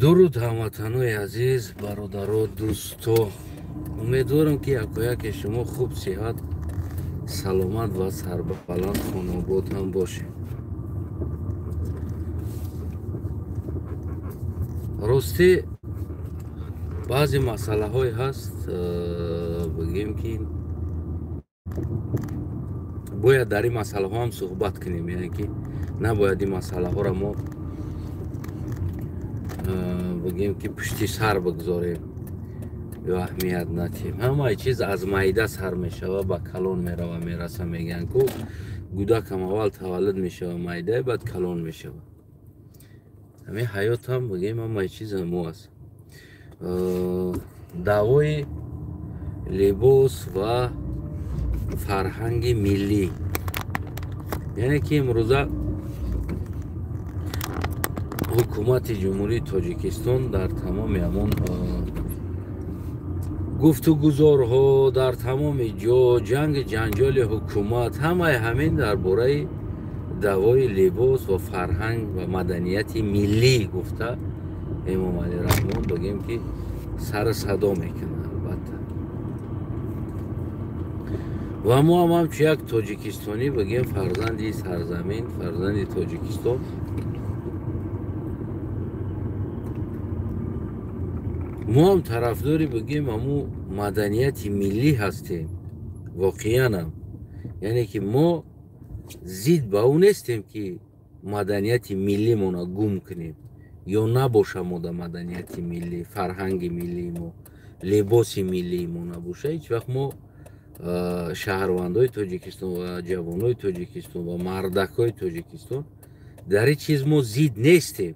Дуруд, ҳамватанои азиз, бародаро, дӯсто. Умедворам, ки якояке шумо хуб, сиҳат, саломат ва сарбаланд, хонобод ҳам бошед. Ростӣ, баъзе масъалаҳое ҳаст, бигем, ки бояд дар ин масъалаҳо ҳам суҳбат кунем, яъне ки набояд ин масъалаҳоро мо, бигем, ки пушти сар бигзорем ё аҳамият натиҳем. Ҳамаи чиз аз майда сар мешава, ба калон мерава, мераса. Мегӯянд ку, гӯдакам аввал таваллуд мешава майда, баъд калон мешава. Ҳамин ҳаётам, бигем, ҳамаи чиз ҳамо аст. Даъвои либос ва фарҳанги миллӣ, яъне ки имрӯза ҳукумати Ҷумҳурии Тоҷикистон дар тамоми ҳамон гуфтугузорҳо, дар тамоми ҷо, ҷанги ҷанҷоли ҳукумат, ҳамаи ҳамин дар бораи даъвои либос ва фарҳанг ва маданияти миллӣ гуфта, Эмомалӣ Раҳмон, бигем, ки сару садо мекунад, албатта. Ва мо ҳам ҳамчун як тоҷикистонӣ, бигем, фарзанди сарзамин, фарзанди Тоҷикистон, мо ҳам тарафдори, бигем, ҳамун маданияти миллӣ ҳастем воқеанам. Яъне ки мо зид ба ӯ нестем, ки маданияти миллимона гум кунем ё набоша. Мо да маданияти миллӣ, фарҳанги миллии мо, либоси миллии мо набоша, ҳеҷ вақт мо, шаҳрвандои Тоҷикистон ва ҷавонои Тоҷикистон ва мардакҳои Тоҷикистон, дар ин чиз мо зид нестем.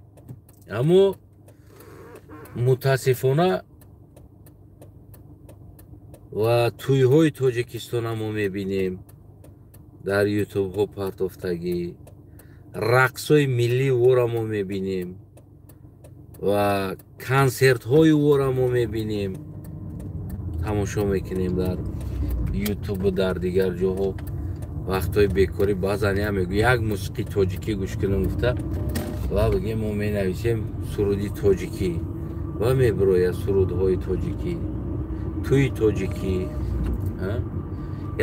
Аммо мутаассифона ва тӯйҳои Тоҷикистона мо мебинем, дар ютубҳо партофтагӣ, рақсҳои миллии вора мо мебинем ва консертҳои вора мо мебинем, тамошо мекунем дар ютубу дар дигар ҷоҳо. Вақтҳои бекорӣ баъзан я мегӯ, як мусиқии тоҷикӣ гӯш кунем гуфта, ва, бигем, мо менависем суруди тоҷикӣ ва мебирояд сурудҳои тоҷикӣ, тӯи тоҷикӣ.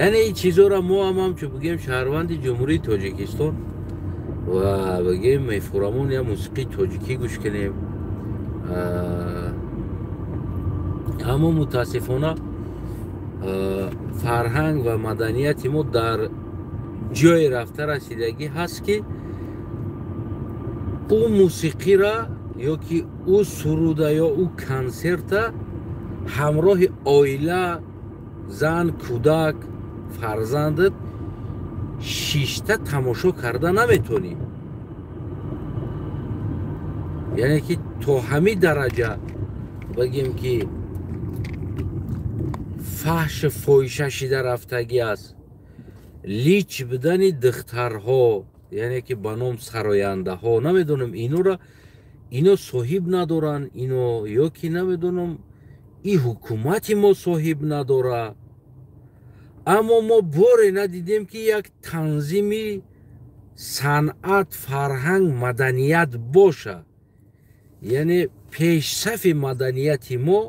Яъне ин чизҳоро мо ҳам ҳамчун, бигем, шаҳрванди Ҷумҳурии Тоҷикистон ва, бигем, мефурамон я мусиқии тоҷикӣ гӯш кунем. Аммо мутаассифона фарҳанг ва маданияти мо дар ҷое рафта расидагӣ ҳаст, ки ӯ мусиқира ё ки ӯ суруда ё ӯ консерта ҳамроҳи оила, зан, кӯдак, фарзандат шишта тамошо карда наметонӣ. Яъне ки то ҳамин дараҷа, бигем, ки фаҳшу фоҳиша шида рафтагӣ аст, лич будани духтарҳо, яъне ки ба ном сарояндаҳо. Намедонам, инора ино соҳиб надоранд ино ё ки намедонам, и ҳукумати мо соҳиб надора. Аммо мо боре надидем, ки як танзими санъат, фарҳанг, маданият боша. Яъне пешсафи маданияти мо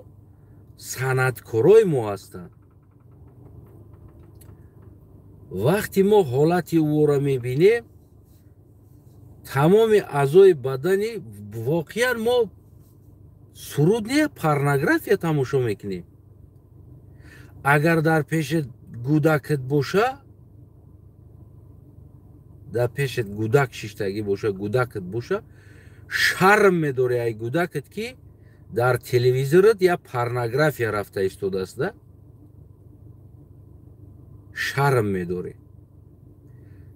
санъаткорои мо ҳастанд. Вақти мо ҳолати ӯро мебинем, тамоми аъзои бадани, воқеан, мо суруд не, порнография тамошо мекунем. Агар дар пеши гӯдакат боша, дар пешат гӯдак шиштагӣ боша, гӯдакат боша, шарм медорӣ ай гӯдакат, ки дар телевизорат я порнография рафта истодааст, да шарм медорӣ.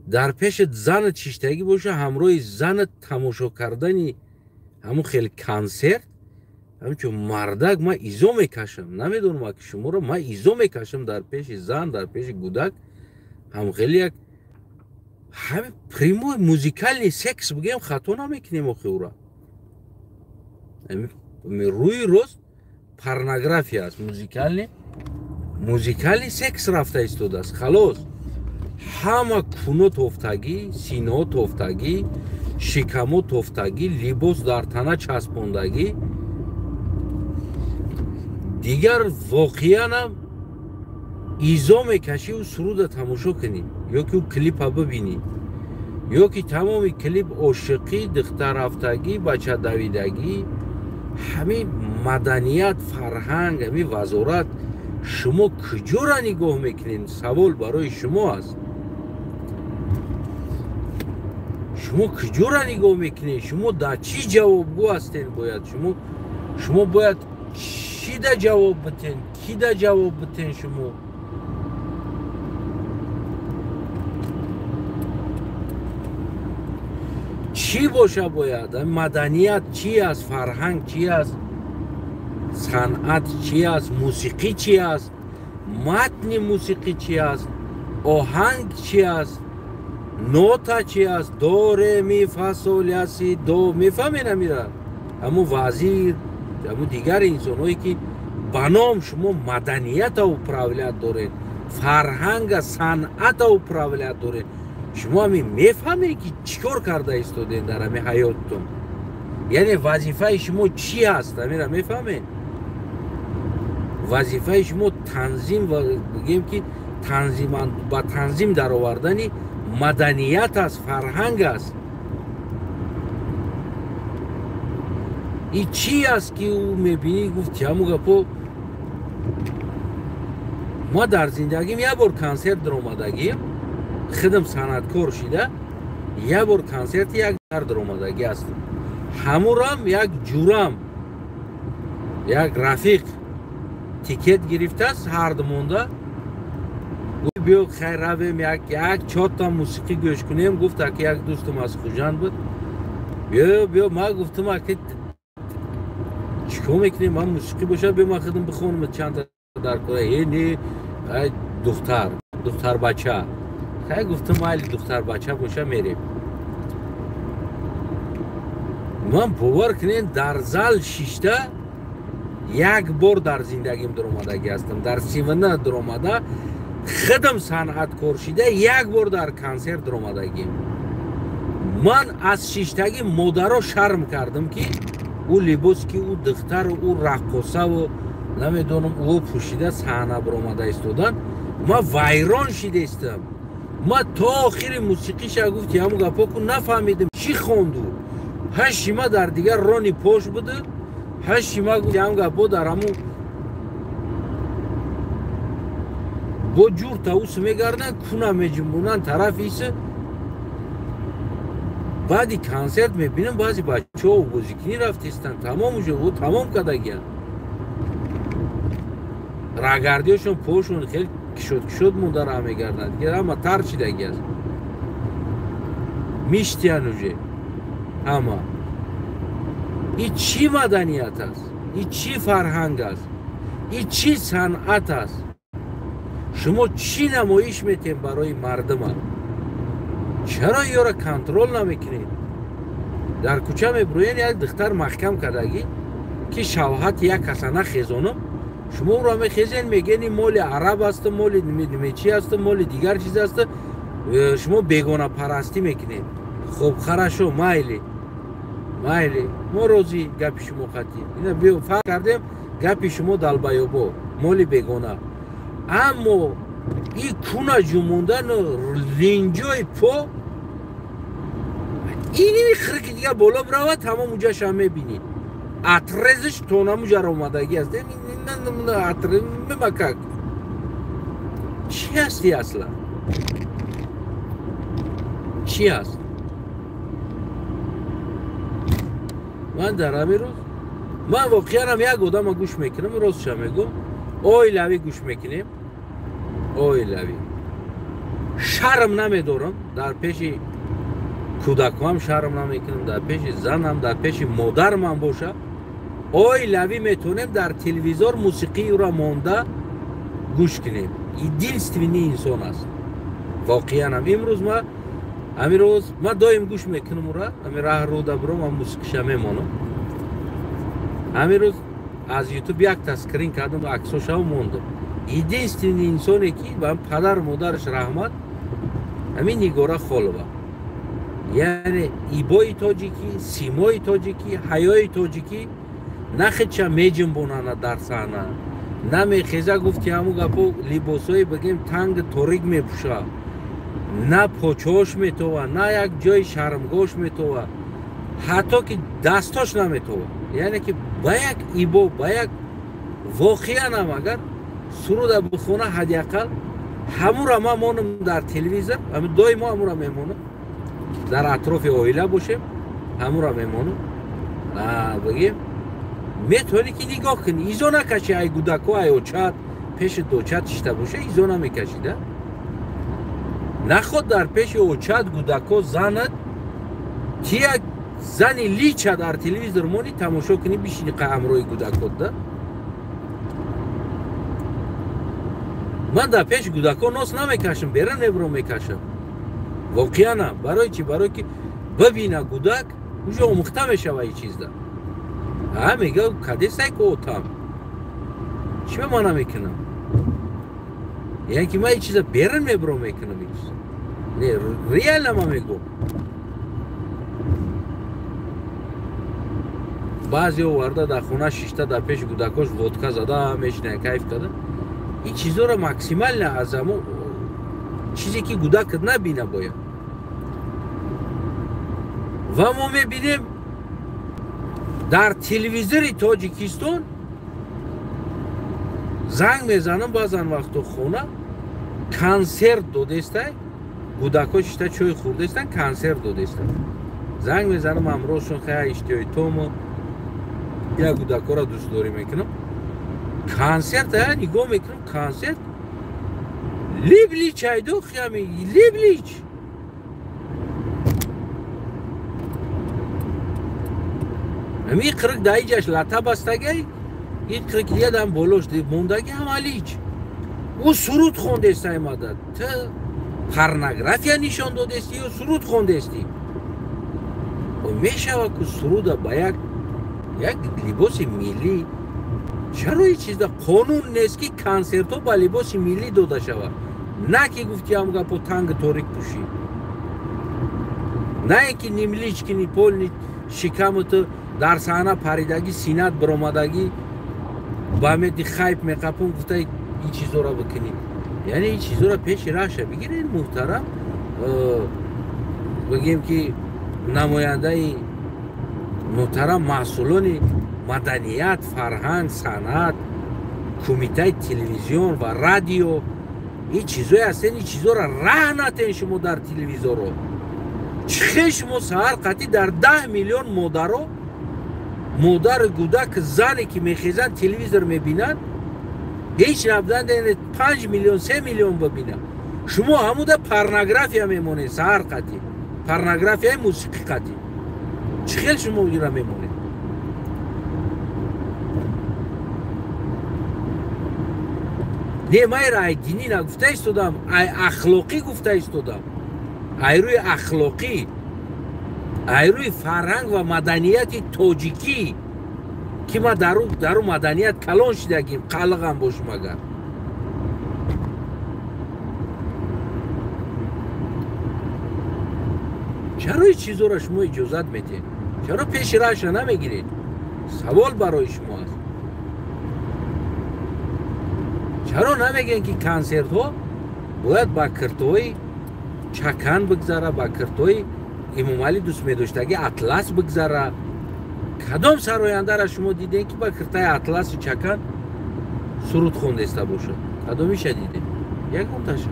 Дар пешат занат шиштагӣ боша, ҳамроҳи занат тамошо кардани ҳамун хел консерт, ҳамчун мардак ман изо мекашам. Намедонам, аки шуморо, ман изо мекашам дар пеши зан, дар пеши гӯдак ҳамхели як ҳами прямой музыкальный секс бигӯем, хато намекунем. Охи, ура рӯи рост порнография аст, музыкальный секс рафта истодааст, халос. Ҳама куно тофтагӣ, синаҳо тофтагӣ, шикамо тофтагӣ, либос дар тана часпондагӣ. Дигар воқеанам изо мекашӣ ӯ суруда тамошо кунӣ, ё ки ӯ клипа бибинӣ, ё ки тамоми клип ошиқӣ, духтаррафтагӣ, бачадавидагӣ. Ҳамин маданият, фарҳанг, ҳамин вазорат шумо куҷора нигоҳ мекунед? Савол барои шумо аст. Шумо куҷора нигоҳ мекунед? Шумо дар чӣ ҷавобгӯ ҳастед? Бояд шумо бояд чида ҷавоб битен? Кида ҷавоб битен шумо? Чӣ боша бояд? Маданият чӣ аст? Фарҳанг чӣ аст? Санъат чӣ аст? Мусиқӣ чӣ аст? Матни мусиқӣ чӣ аст? Оҳанг чӣ аст? Нота чӣ аст? До, ре, ми, фа, сол, ля, си, до. Мефаҳмед амира? Ҳамун вазир, ҳамун дигар инсонҳое ки ба ном шумо маданията управлят доред, фарҳанга, санъата управлят доред, шумо ҳамин мефаҳмед ки чӣ кор карда истодед дар ҳамин ҳаёттон? Яъне вазифаи шумо чӣ аст? Амира мефаҳмед? Вазифаи шумо танзим ва бигем ки ба танзим даровардани маданият аст, фарҳанг аст. И чӣ аст ки ӯ мебинӣ гуфт ҳамун гапо? Ма дар зиндагим як бор консерт даромадагим, худам санъаткор шида як бор консерти як дар даромадагӣ ҳастам. Ҳамурам як ҷурам, як рафиқ тикет гирифтааст, ҳарду монда. Гуфт биё хайр равем, як чорта мусиқӣ гӯш кунем. Гуфт аки як дӯстам аз Хуҷанд буд, биё биё. Ма гуфтам аки чикор мекунем, ман мусиқӣ бошад, биё ман худам бихонам чандта дар кора. Э не, духтар, духтарбача. Хай гуфтам майли духтарбача боша мерем. Ман бовар кунед, дар зал шишта як бор дар зиндагим даромадагӣ ҳастам. Дар сивна даромада худам санъаткор шида як бор дар консерт даромадагим. Ман аз шиштагӣ модаро шарм кардам, ки ӯ либос ки ӯ духтару ӯ раққосаву намедонам ӯ пӯшида саҳна баромада истодан. Ман вайрон шидаистам. Ман то охири мусиқиша гуфти ҳамун гапо ку нафаҳмидам чӣ хонду. Ҳашима дар дигар рони пош буду, ҳашима гуфти ҳамун гапо дар ҳамун бо ҷур таус мегарданд, куна меҷунбонанд тарафи иса. Баъди консерт мебинам баъзе бачаҳо бозикунӣ рафтистанд, тамом уже ӯ тамом кардагиянд. Рагардиёшон пошон хеле кишод кишод монда раҳ мегарданд, дигар ҳама тар шидаги аст, миштиян уже ҳама. И чӣ маданият аст? И чӣ фарҳанг аст? И чӣ санъат аст? Шумо чӣ намоиш метем барои мардума? Чаро ёра контрол намекунед? Дар кӯча мебуроен, як духтар маҳкам кардагӣ ки шавҳати як каса нахезонам, шумо ӯро мехезен, мегӯен ин моли араб асту, моли мечи асту, моли дигар чиз асту, шумо бегонапарастӣ мекунед. Хоб, хорошо, майли, майли, мо розӣ гапи шумо қатӣ. Ина биё фарқ кардем, гапи шумо далбаёбо, моли бегона. Аммо и куна ҷумондану линҷои по иними хирки дигар боло бирава, тамом уҷашам мебинӣ. Отрезаш то намуҷара омадагӣ аст. Мемакак чӣ ҳасти асла? Чӣ ҳаст? Ман дар ҳамин рӯз ман воқеанам як одама гӯш мекунам, ростша мегӯм, оилавӣ гӯш мекунем, оилавӣ. Шарм намедорам, дар пеши кӯдакҳоам шарм намекунам, дар пеши занам, дар пеши модармам боша. Оилавӣ метавонем дар телевизор мусиқии ӯро монда гӯш кунем. Единственный инсон аст. Воқеанам имрӯз ма ҳамин рӯз ман доим гӯш мекунам ӯра, ҳамин раҳ рӯда буром, ман мусиқиша мемонам. Ҳамин рӯз аз ютуб якта скрин кардам, аксошао мондам. Единственный инсоне ки ба падару модараш раҳмат, Ҳамин Нигора Холова, яъне ибои тоҷикӣ, симои тоҷикӣ, ҳаёи тоҷикӣ нахича меҷунбонана дар саҳна, намехеза гуфти ҳамун гапо либосҳои бигем танг торик мепӯша, на почош метова, на як ҷои шармгош метова, ҳатто ки дастош наметова. Яъне ки ба як ибо, ба як воқеанам агар суруда бихона, ҳадди ақал ҳамура ман монам дар телевизор, доимо ҳамура мемонам, дар атрофи оила бошем, ҳамура мемонам. Бигем метавонӣ ки нигоҳ кунӣ, изо накашӣ, ай гудако, ай очат пеши дочат шишта боша, изо намекашида. Наход дар пеши очат, гудако, занат ки як зани лича дар телевизор монӣ, тамошо кунӣ, бишини ҳамроҳи гудакот да. Ман дар пеши гудако нос намекашам, берун мебурам мекашам. Воқеана барои чӣ? Барои ки бибина гудак, уже омӯхта мешава ин чизда. А мега кадесай ку отам, чӣ ба ман намекунам? Яъне ки ман ин чиза берун мебурам мекунам ин чиза. Не, реально ман мегӯм. Баъзе оварда дар хона шишта дар пеши гудакош водка зада мешина, кайф карда. Ин чизоро максимально аз ҳамо чизе ки гудак набина бояд. Ва мо мебинем дар телевизори Тоҷикистон занг мезанам баъзан вақто хона, консерт додестай, гудако шишта чой хӯрдестан, консерт додестан. Занг мезанам ҳамроҳшон, хая иштиҳои томо, як гудакора дӯстдорӣ мекунам. Консерт ая нигоҳ мекунам, консерт либлич айду хиями либлич. Ами қирик даиҷаш лата бастагай, ин қирик диядам болош мондаги ҳама лич. Ӯ суруд хондестай мадад. Ту порнография нишон додести ё суруд хондести? Мешава ку суруда ба як либоси миллӣ. Чаро ин чизда қонун нест ки консертҳо ба либоси миллӣ дода шавад? На ки гуфти ҳам гапо танги торик пӯшӣ, на ин ки нимлич кини полни шикамату дар саҳна паридагӣ, синат баромадагӣ, ба меди хайп меқапун гуфта ин чизоро бикунӣ. Яъне ин чизоро пеши раҳша бигиред муҳтарам, бигем ки намояндаи муҳтарам маҳсулони маданият, фарҳанг, санъат, кумитаи телевизион ва радио, ин чизое ҳастен, ин чизоро раҳ натен шумо дар телевизоро. Чӣ хел шумо саҳар қатъӣ дар 10 миллион модаро, модару гудак, зане ки мехезанд телевизор мебинанд, ҳеҷ набуданд 5 миллион, 3 миллион бибинанд. Шумо ҳамуда порнография мемонед саҳар қатъӣ, порнографияи мусиқӣ қатъӣ. Чӣ хел шумо ира мемонед? Не, ман ира ай динӣ нагуфта истодам, ай ахлоқӣ гуфта истодам. Ай рӯи ахлоқӣ, ай рӯи фарҳанг ва маданияти тоҷикӣ, ки ман дару маданият калон шидагим, қалиғам бошум агар. Чаро ин чизоро шумо иҷозат медиҳед? Чаро пеши раҳша намегиред? Савол барои шумо аст. Чаро намегӯянд ки консертҳо бояд ба киртои чакан бигзара, ба киртои Имомалӣ дӯст медоштагӣ атлас бигзара? Кадом сарояндара шумо дидем ки ба киртаи атласи чакан суруд хондаиста бошад? Кадомиша дидем? Ягонташа.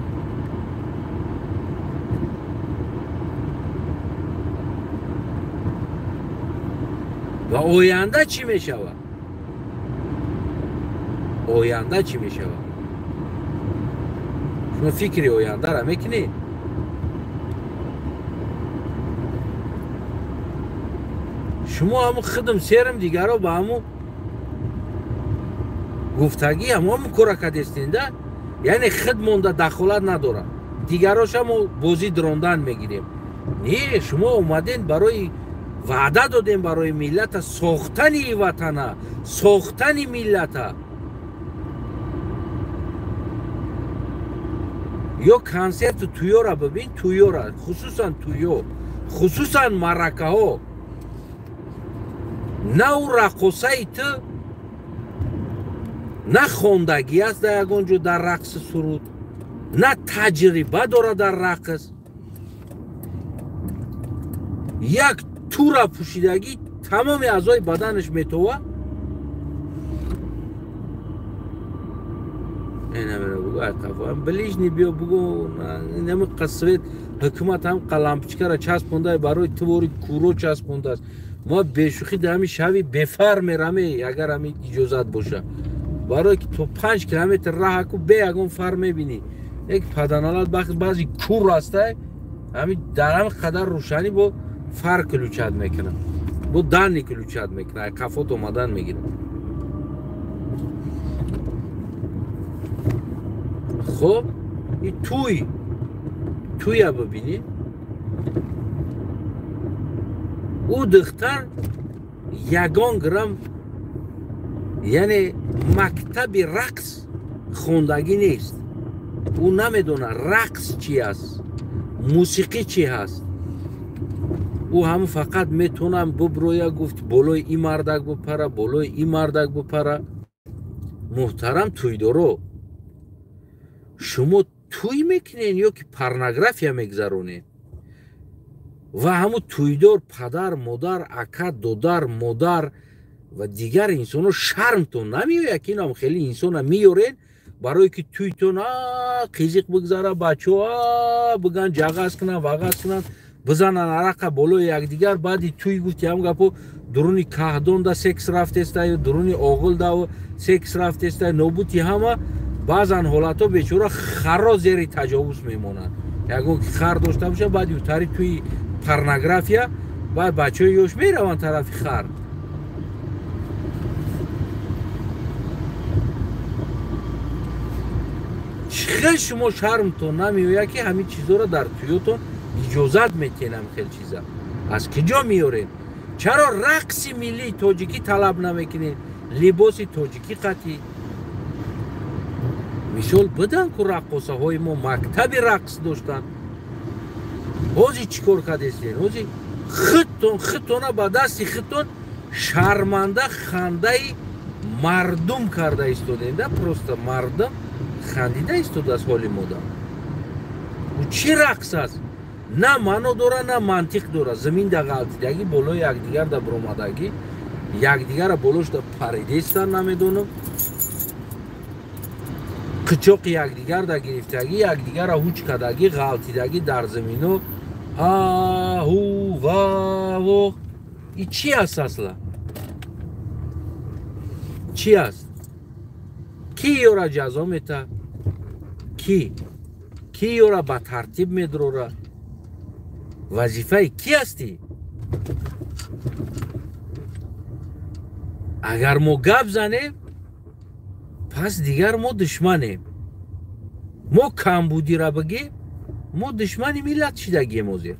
Ва оянда чӣ мешавад? Оянда чӣ мешавад? Шумо фикри ояндара мекунед? Шумо ҳамун хидм серм дигаро ба ҳамун гуфтагӣ ҳамон кора кардестенда, яъне хид монда дахолат надорад, дигароша мо бозӣ дрондан мегирем. Не, шумо омаден барои ваъда додем барои миллата, сохтани ватана, сохтани миллата. Ё консерту туёра бибин, туёра, хусусан туё, хусусан маъракаҳо. На ӯ раққосаи ту на хондагӣ аст дар ягон ҷо дар рақси суруд, на таҷриба дорад дар рақс. Як тура пӯшидагӣ тамоми аъзои баданаш метова. Ближний биё бугу нами қасвет ҳукумат ҳам лампочкара часпонда барои твори куро часпондааст. Мо бешӯхӣ дар ҳамин шави бефар мераме, агар ҳамин иҷозат боша. Барое ки то 5 километр раҳа ку бе ягон фар мебинӣ. Як паданалат баъзи кур ҳастай, ҳамин дар ҳамин қадар рӯшанӣ бо фар ключат мекунад, бо данни ключат мекунад, қафот омадан мегирад. Хоб, и туя бибинӣ. Ӯ духтар ягон грамм, яъне мактаби рақс хондагӣ нест. Ӯ намедонад рақс чи аст, мусиқӣ чи ҳаст. Ӯ ҳамн фақат метонам буброя, гуфт болои ин мардак бупара, болои ин мардак бупара. Муҳтарам тӯйдоро, шумо тӯй мекунед ё ки порнография мегзаронед? Ва ҳамун тӯйдор падар, модар, ака, додар, модар ва дигар инсонҳо шармтон намеояд ки инам хеле инсона меёред барое ки тӯйтон қизиқ бигзара, бачаҳо биган ҷағаз кунанд, вағаз кунанд, бизананд арақа болои якдигар. Баъди тӯй гуфти ҳам гапо дуруни каҳдонда секс рафтеста, дуруни оғилда секс рафтеста, нобути ҳама. Баъзан ҳолатҳо бечора харо зери таҷовуз мемонанд. Ягон ки хар дошта боша, баъди утари тӯи порнография, баъд бачаҳои ёш мераванд тарафи хар. Хел шумо шармтон намеояд ки ҳамин чизоро дар туётон иҷозат метиҳен? Ҳам хел чиза аз киҷо меёред? Чаро рақси миллии тоҷикӣ талаб намекунед? Либоси тоҷикӣ қатъӣ мисол бидан ку раққосаҳои мо мактаби рақс доштанд. Ҳозир чӣ кор кардестен? Ҳозир худтона ба дасти худтон шарманда хандаи мардум карда истодем да, просто мардум хандида истодааст ҳоли мода. Ӯ чӣ рақс аст? На маъно дора, на мантиқ дора. Заминда ғалтидагӣ, болои якдигар да буромадагӣ, якдигарра болошда паридестан, намедонам, қичоқи якдигар да гирифтагӣ, якдигарра ҳуч кардагӣ, ғалтидагӣ дар замино. Аҳу ва во, и чӣ аст асла? Чӣ аст? Ки ёра ҷазо мета? Ки ёра ба тартиб медрора? Вазифаи ки ҳастӣ? Агар мо гап занем, пас дигар мо душманем. Мо камбудира бигем, мо душмани миллат шидагием ҳозир.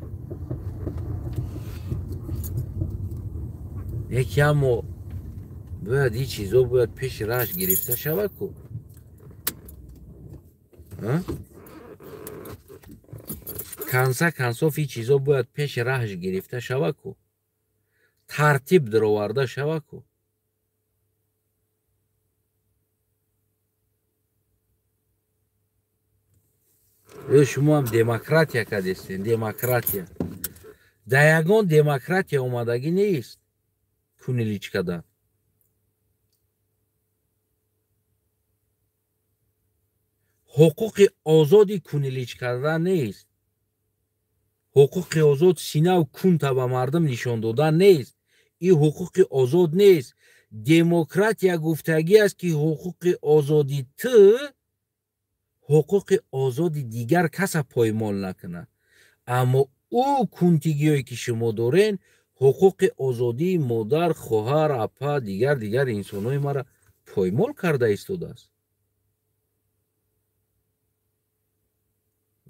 Яке аммо бояд ин чизо бояд пеши раҳш гирифта шавад ку. Канса кансоф ин чизо бояд пеши раҳш гирифта шавад ку, тартиб дароварда шавад ку. Ё шумо ҳам демократия кардестен? Демократия дар ягон демократия омадагӣ нест кунилич кардан. Ҳуқуқи озоди кунилич кардан нест. Ҳуқуқи озод синав кунта ба мардум нишон додан нест. Ин ҳуқуқи озод нест. Демократия гуфтагӣ аст ки ҳуқуқи озоди ту ҳуқуқи озоди дигар каса поймол накунад. Аммо ӯ кунтигиҳое ки шумо дорен, ҳуқуқи озодии модар, хоҳар, апа, дигар инсонҳои мара поймол карда истодааст.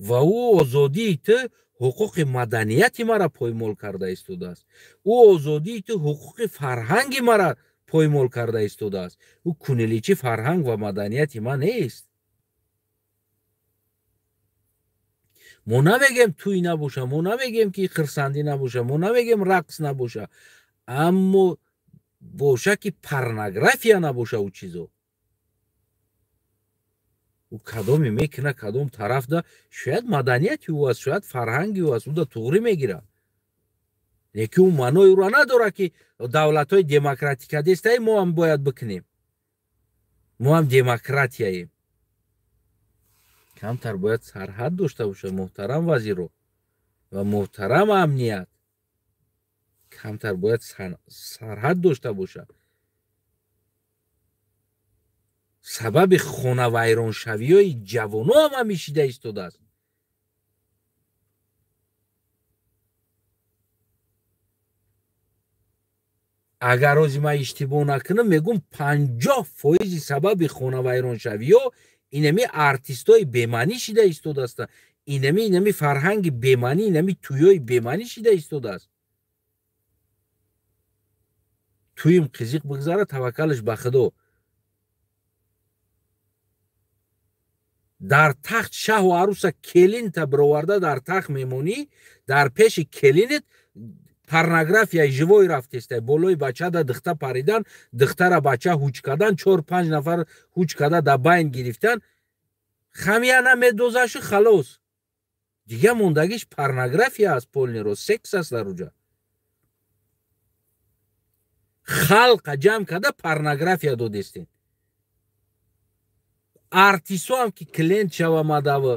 Ва ӯ озодии ту ҳуқуқи маданияти мара поймол карда истодааст. Ӯ озодии ту ҳуқуқи фарҳанги мара поймол карда истодааст. Ӯ кунеличи фарҳанг ва маданияти ман нест. Мо намегем тӯй набоша, мо намегем ки хирсандӣ набоша, мо намегем рақс набоша, аммо боша ки порнография набоша. Ӯ чизо ӯ кадоме мекуна, кадом тарафда, шояд маданияти ӯ аст, шояд фарҳанги ӯ аст, ӯда туғрӣ мегирад. Лекин ӯ маънои ӯро надорад, ки давлатҳои демократика дестаи мо ҳам бояд бикунем, мо ҳам демократияем. Камтар бояд сарҳад дошта бошад, муҳтарам вазиро ва муҳтарам амният. Камтар бояд сарҳад дошта бошад. Сабаби хонавайроншавиҳои ҷавоно ҳам ҳамишида истодааст. Агар ҳози ман иштибоҳ накунам, мегӯм 50% сабаби хонавайроншавиҳо инами артистои бемаънӣ шида истодаастанд, инами фарҳанги бемаънӣ, инами тӯйҳои бемаънӣ шида истодааст. Тӯйим қизиқ бигзара, таваккалаш ба Худо. Дар тахт шаҳу аруса келинта бироварда дар тахт мемонӣ, дар пеши келинет порнографияи живой рафтестай, болои бачада дихта паридан, дихтара бача ҳуҷ кардан, 4-5 нафар ҳуҷ карда да байн гирифтан, хамияна медозашу халос. Дига мондагиш порнография аст, полниро секс аст дар уҷа. Халқа ҷамъ карда порнография додестен. Артистҳо ҳам ки клиент шава мадава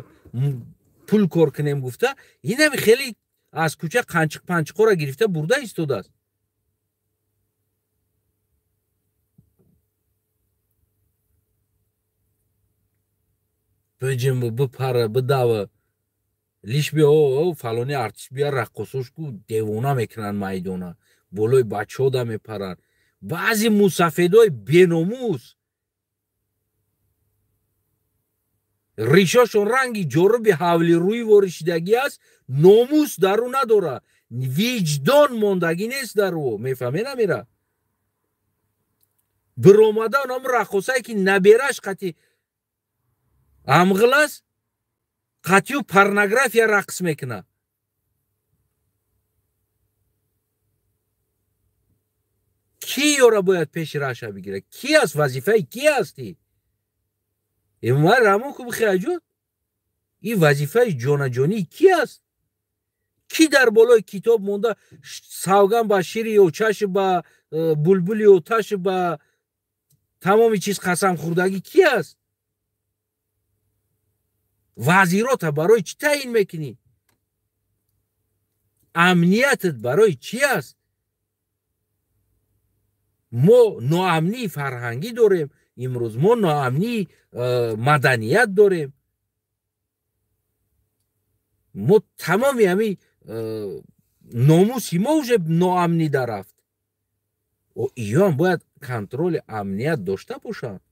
пул кор кунем гуфта, инами хеле аз кӯча қанчиқ панчиқҳоро гирифта бурда истодааст. Биҷимб, бипара, бидава, лиш биё, фалони артист бия, раққосош ку девона мекунанд майдона, болои бачаҳо да мепаранд. Баъзе мусафедҳои беномус ришошон ранги ҷоруби ҳавлирӯӣ воришидагӣ аст, номус дар ӯ надорад, виҷдон мондагӣ нест дар ӯ. Мефаҳме намера? Биромада онам раққосае ки набераш қати амғил аст, қатию порнография рақс мекунад. Ки ёра бояд пеши раша бигирад? Ки аст? Вазифаи ки астӣ? Эмомалӣ Раҳмон ку бихеаҷуд? Ин вазифаи ҷонаҷонии ки аст? Ки дар болои китоб монда савган ба шири очаши, ба булбули оташи, ба тамоми чиз қасам хӯрдагӣ ки аст? Вазирота барои чӣ таъин мекунӣ? Амниятат барои чӣ аст? Мо ноамнии фарҳангӣ дорем имрӯз, мо ноамнии маданият дорем. Мо тамоми ҳами номуси мо уже ноамнӣ дарафт. Иёам бояд контроли амният дошта бошанд.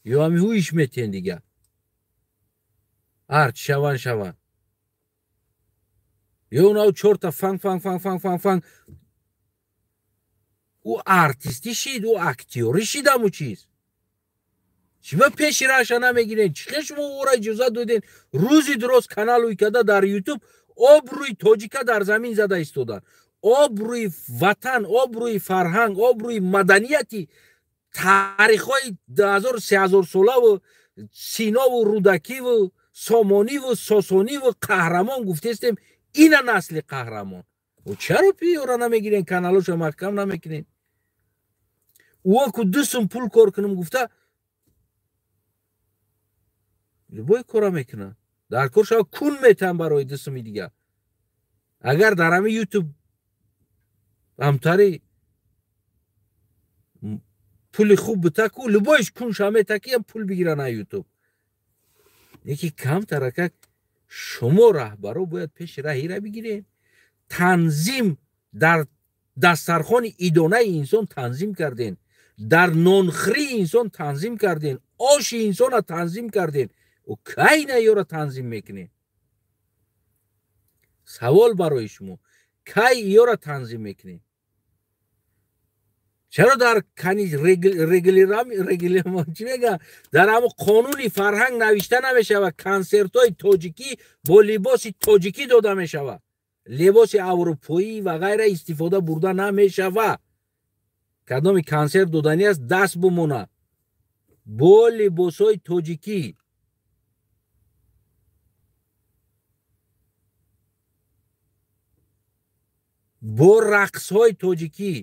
Ё ҳами ҳуиш метиҳен дига, ҳарчи шаванд шаванд. Ё унав чорта фанг фанг фанг фанг фанг фанг, ӯ артистӣ шид, ӯ актёрӣ шид, ҳаму чиз. Чиба пеши раша намегирен? Чӣ хел шумо ӯро иҷозат доден? Рӯзи дуроз канал ӯй карда дар ютуб обрӯи тоҷика дар замин зада истоданд. Обрӯи ватан, обрӯи фарҳанг, обрӯи маданияти таърихҳои 2000-3000 солаву Синову Рӯдакиву Сомониву Сосониву қаҳрамон гуфтестем, ина насли қаҳрамон. Чаро пиёра намегирен, каналоша маҳкам намекунен? Ӯ ку 2 сум пул кор кунам гуфта любой кора мекунад. Дар кор шава кун метаҳам барои 2 суми дигар. Агар дар ҳами ютуб ҳамтари пули хуб битаку, любойш кун ша метаки, ам пул бигира на ютуб. Леки камтаракак шумо раҳбаро бояд пеши раҳира бигиред. Танзим дар дастархони идонаи инсон танзим карден, дар нонхӯрии инсон танзим карден, оши инсона танзим карден. Ӯ кай на ёра танзим мекунед? Савол барои шумо: кай ёра танзим мекунед? Чаро дар чӣ мегӯянд, дар ҳамо қонуни фарҳанг навишта намешавад консертҳои тоҷикӣ бо либоси тоҷикӣ дода мешавад, либоси аврупоӣ ва ғайра истифода бурда намешавад. Кадоми консерт доданӣ аст, даст бимонад бо либосҳои тоҷикӣ. Бо рақсҳои тоҷикӣ.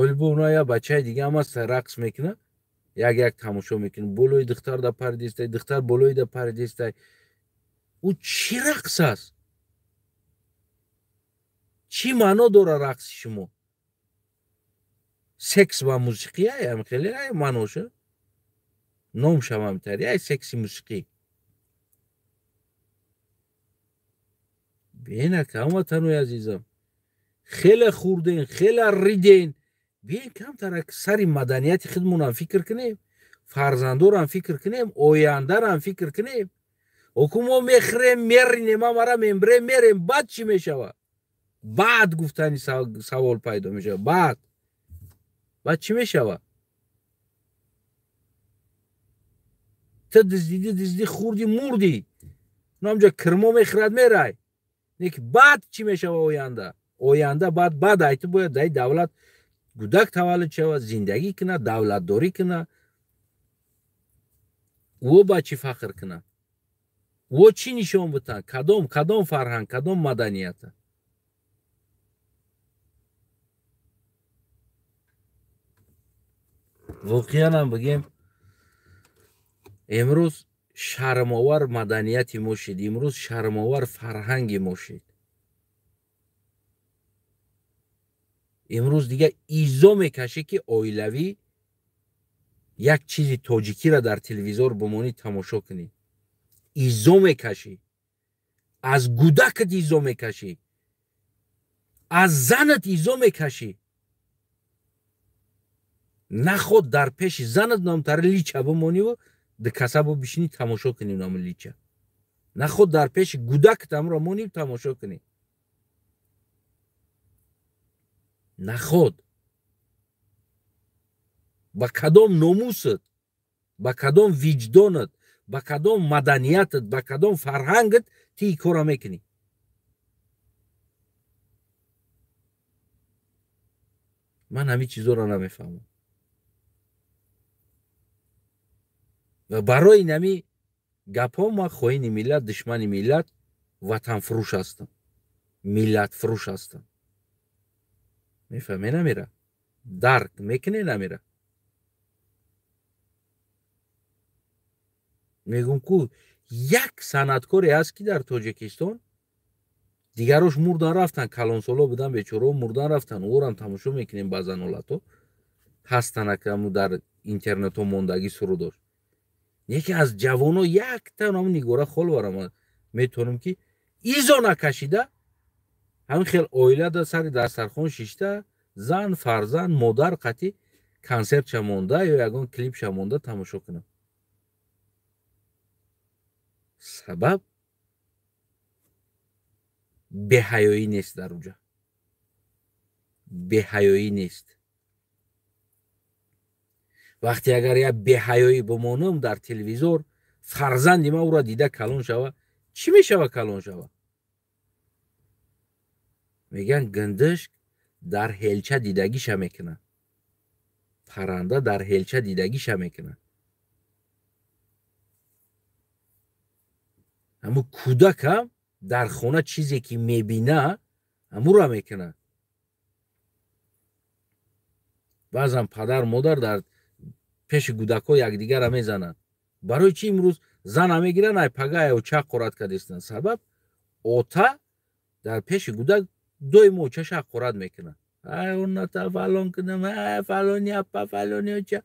Оли бо уна як бачаи дига ҳам аст, рақс мекунад, як як тамошо мекунад, болои духтар да паридистай, духтар болои да паридистай. Ӯ чӣ рақс аст? Чӣ маъно дорад рақси шумо? Секс ва мусиқӣ ай хеле ай маъноша ном шавам тари ай секси мусиқӣ. Бинак, ҳамватанои азизам, хеле хӯрден, хеле риден. Биен камтарак сари маданияти худмонам фикр кунем, фарзандорам фикр кунем, ояндарам фикр кунем. Оку мо мехӯрем, меринем, амара мембирем, мерем, баъд чӣ мешавад? Баъд гуфтани савол пайдо мешавад. Баъд чӣ мешавад? Ту дуздидӣ, дуздӣ, хӯрдӣ, мурдӣ, намҷа кирмо мехӯрад, мерай. Неки баъд чӣ мешавад оянда? Оянда баъд айти бояд дар давлат гудак таваллуд шавад, зиндагӣ кунад, давлатдорӣ кунад. Ӯ ба чӣ фахр кунад? Ӯ чӣ нишон битанд? Кадом фарҳанг, кадом маданията? Воқеан ҳам бигем, имрӯз шармовар маданияти мо шид, имрӯз шармовар фарҳанги мо шид. Имрӯз дига изо мекашӣ, ки оилавӣ як чизи тоҷикиро дар телевизор бимонӣ тамошо кунӣ. Изо мекашӣ, аз гудакат изо мекашӣ, аз занат изо мекашӣ. Наход дар пеши занат намтари лича бимониву дикасабо бишинӣ тамошо кунӣ нам лича. Наход дар пеши гудакат амро монӣ тамошо кунӣ. Наход ба кадом номусат, ба кадом виҷдонат, ба кадом маданиятат, ба кадом фарҳангат ти ин корро мекунӣ? Ман ҳамин чизоро намефаҳмам. Ва барои нами гапҳо ман хоини миллат, душмани миллат, ватанфурӯш ҳастам, миллатфурӯш ҳастам. Мефаҳме намера? Дарк мекуне намера? Мегӯм ку як санъаткоре ҳаст, ки дар Тоҷикистон дигарош мурдан рафтан, калонсоло будан, бечорао мурдан рафтан, ӯрам тамошо мекунем баъзан ҳолатҳо ҳастан, акаму дар интернетҳо мондагӣ сурудош. Яке аз ҷавоно якта ном Нигора Холовара ман метавонам, ки изо накашида ҳамин хел оила да сари дастархон шишта, зан, фарзанд, модар қатӣ консертша монда ё ягон клипша монда тамошо кунам. Сабаб беҳаёӣ нест дар уҷа, беҳаёӣ нест. Вақте агар як беҳаёӣ бимонам дар телевизор, фарзанди ман ӯро дида калон шава, чӣ мешава калон шава? Мегӯянд гандишк дар ҳелча дидагиша мекунад, парранда дар ҳелча дидагиша мекунад. Ҳамун кӯдакам дар хона чизе ки мебина, ҳамура мекунад. Баъзан падар модар дар пеши гудакҳо якдигарро мезананд. Барои чӣ имрӯз зана мегиранд, ай пага ай оча ҳақорат кардистанд? Сабаб ота дар пеши гудак доимо очаша ҳақорат мекунад. Ай оната фалон кунам, ай фалони апа, фалони оча.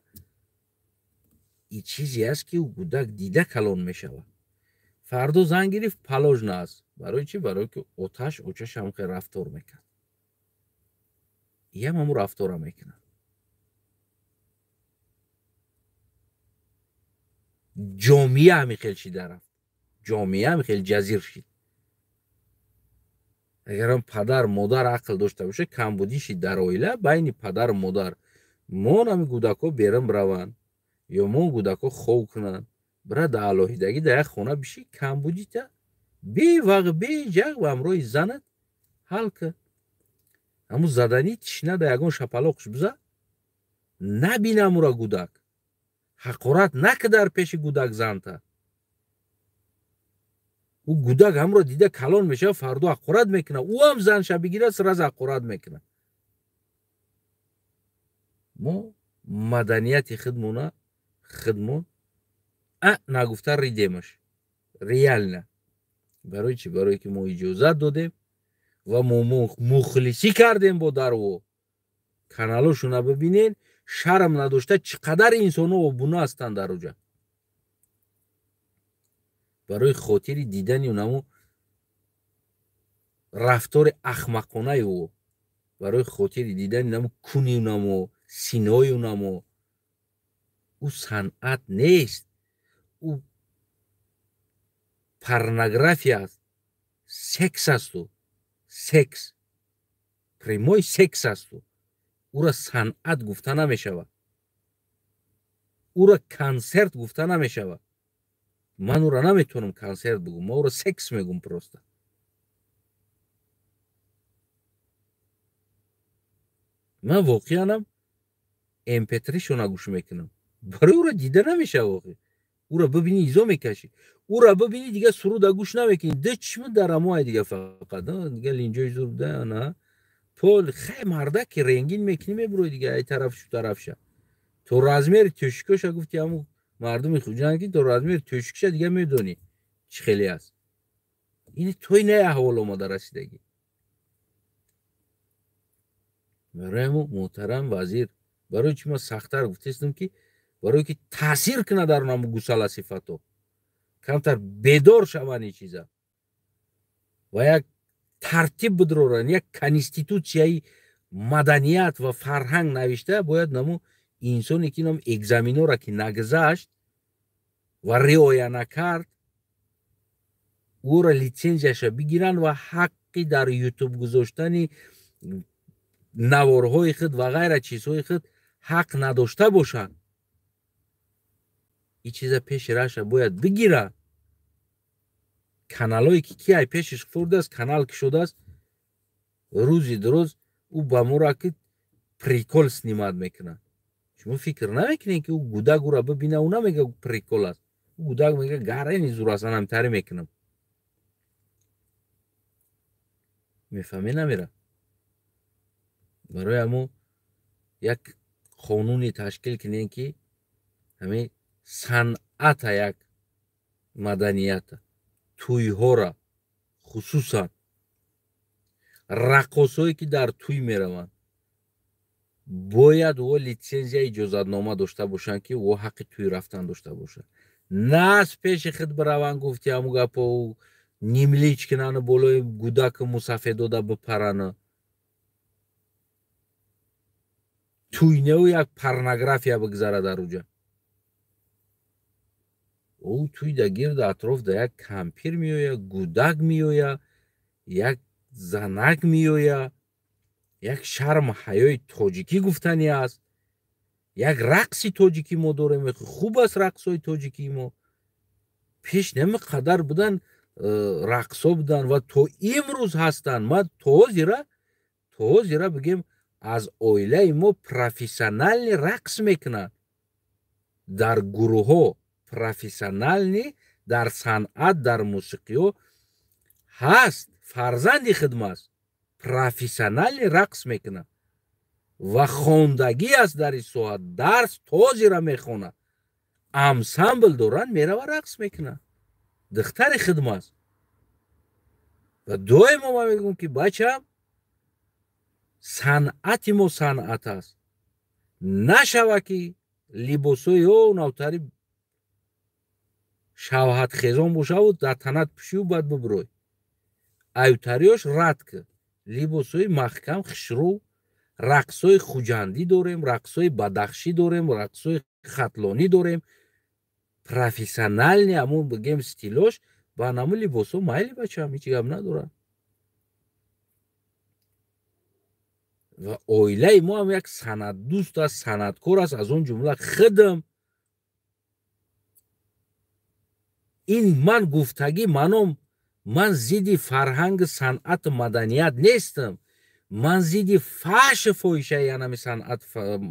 Ин чизе аст, ки ӯ гудак дида калон мешавад. Фардо зан гирифт, паложна аст. Барои чӣ? Барои ки оташ очаша ҳам хел рафтор мекард, иам ҳамун рафтора мекунад. Ҷомеа ҳамин хел шида рафт, ҷомеа ҳамин хел ҷазир шид. Агарам падар модар ақл дошта боша, камбудиши дар оила байни падару модар, мон ҳами гӯдакҳо берун бираванд ё мон гӯдакҳо хов кунанд, бира дар алоҳидагӣ дар як хона биши, камбудита бевағ беҷағ ба ҳамроҳи занат ҳал кун. Ҳамун заданӣ тишна дар ягон шапалоқш биза, набинам ура гӯдак, ҳақорат нака дар пеши гӯдак занта. Ӯ гӯдак ҳамро дида калон мешава, фардо ҳақорат мекунад, ӯ ҳам занша бигирад, сразу ҳақорат мекунад. Мо маданияти худмона худмон нагуфта ридемаш реально. Барои чӣ? Барое ки мо иҷозат додем ва мо мухлисӣ кардем бо дарво. Каналошона бибинен, шарм надошта чӣ қадар инсонҳо обуна ҳастанд дар оҷа. Барои хотири дидани унамо рафтори ахмақонаи ӯ, барои хотири дидани намо куни унамо, синои унамо. Ӯ санъат нест, ӯ порнография аст, секс аст. Ӯ секс, прямой секс аст. Ӯ ӯра санъат гуфта намешавад, ӯра консерт гуфта намешавад. Ман ӯра наметавонам консерт бигӯм, ман ӯра секс мегӯм просто. Ман воқеанам mp3-шона гӯш мекунам, барои ӯра дида намешавад. Воқеъ ӯра бибинӣ изо мекашӣ, ӯра бибинӣ дига суруда гӯш намекунӣ, ду чишма дар амоай дига фақат дига линҷои зур буда на пол хай мардаки ренгин мекунӣ, мебурои дига ай тараф шу тарафша то размери тӯшикоша гуфти ҳамун мардуми Хуҷанд ки то размери тӯшикша дига медонӣ чӣ хеле аст. Ин той не аҳвол омада расидагӣ. Барои мо муҳтарам вазир, барои чӣ ман сахттар гуфтестам, ки барое ки таъсир кунад дар наму гусала сифато, камтар бедор шаванд ин чиза ва як тартиб бидроранд, як конститутсияи маданият ва фарҳанг навишта бояд. Наму инсоне ки нам экзаменора ки нагузашт ва риоя накард, ӯро литсензияша бигиранд ва ҳаққи дар ютуб гузоштани наворҳои худ ва ғайра чизҳои худ ҳақ надошта бошанд. Ин чиза пеши раша бояд бигиранд. Каналое ки ки ай пешиш хӯрдааст, канал кушодааст, рӯзи дуроз ӯ ба мора ки прикол снимать мекунад. Шумо фикр намекунед ки ӯ гӯдак ӯра бибина, ӯ намега прикол аст. Ӯ гӯдак мега гарени зур аст, анам тари мекунам. Мефаҳме намера? Барои ҳамо як қонуне ташкил кунем, ки ҳамин санъата, як маданията, тӯйҳора, хусусан раққосҳое ки дар тӯй мераванд, бояд ӯ литсензия иҷозатнома дошта бошанд, ки ӯ ҳаққи тӯй рафтан дошта бошанд. На аз пеши худ бираванд, гуфти ҳамун гапо, нимлич кунану болои гӯдаку мусафедода бипарану. Тӯйнеу як порнография бигзара дар уҷа. Ӯ тӯй да гирду атроф да як кампир меояд, гӯдак меояд, як занак меояд, як шарму ҳаёи тоҷикӣ гуфтанӣ аст, як рақси тоҷикӣ мо дорем, хуб аст рақсҳои тоҷикии мо. Пеш нами қадар будан рақсҳо буданд ва то имрӯз ҳастанд. Ман то ҳозира бигем, аз оилаи мо профессионални рақс мекунанд дар гурӯҳҳо, профессионални дар санъат, дар мусиқиҳо ҳаст, фарзанди хидмаст, профессионални рақс мекунад ва хондагӣ аст дар ин соҳа, дарс тозира мехонад, ансамбл доранд, мерава рақс мекунад, духтари хидмаст. Ва доимо ман мегӯям ки бачам, санъати мо санъат аст, нашава ки либосҳои ё навтари шавҳатхезон бошаву дар танат пӯшиву баъд бибирой. Аютариёш рад кӣ, либосҳои маҳкам, хушрӯ, рақсҳои хуҷандӣ дорем, рақсҳои бадахшӣ дорем, рақсҳои хатлонӣ дорем, профессионални ҳамун бигем стилош ба ҳамун либосҳо майли бачам, ҳеҷ гап надорад. Ва оилаи мо ҳам як санъатдӯст аст, санъаткор аст, аз он ҷумла худам. Ин ман гуфтагӣ маном, ман зидди фарҳанги санъату маданият нестам. Ман зидди фаҳшу фоҳишаи анами санъат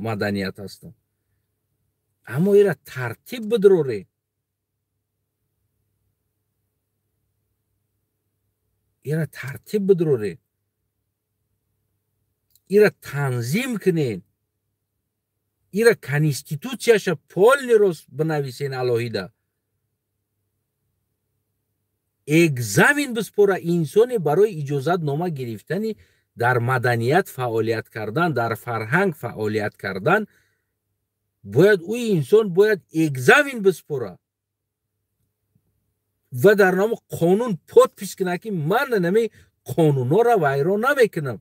маданият ҳастам. Аммо ира тартиб бидроре. Ира тартиб бидроре. Ира танзим кунед. Ира конститутсияша полный рост бинависен алоҳида. Экзамен биспора инсоне барои иҷозатнома гирифтани дар маданият фаъолият кардан, дар фарҳанг фаъолият кардан, бояд ӯ инсон бояд экзамен биспора ва дар номи қонун подпись кунад, ки ман нами қонунҳоро вайрон намекунам.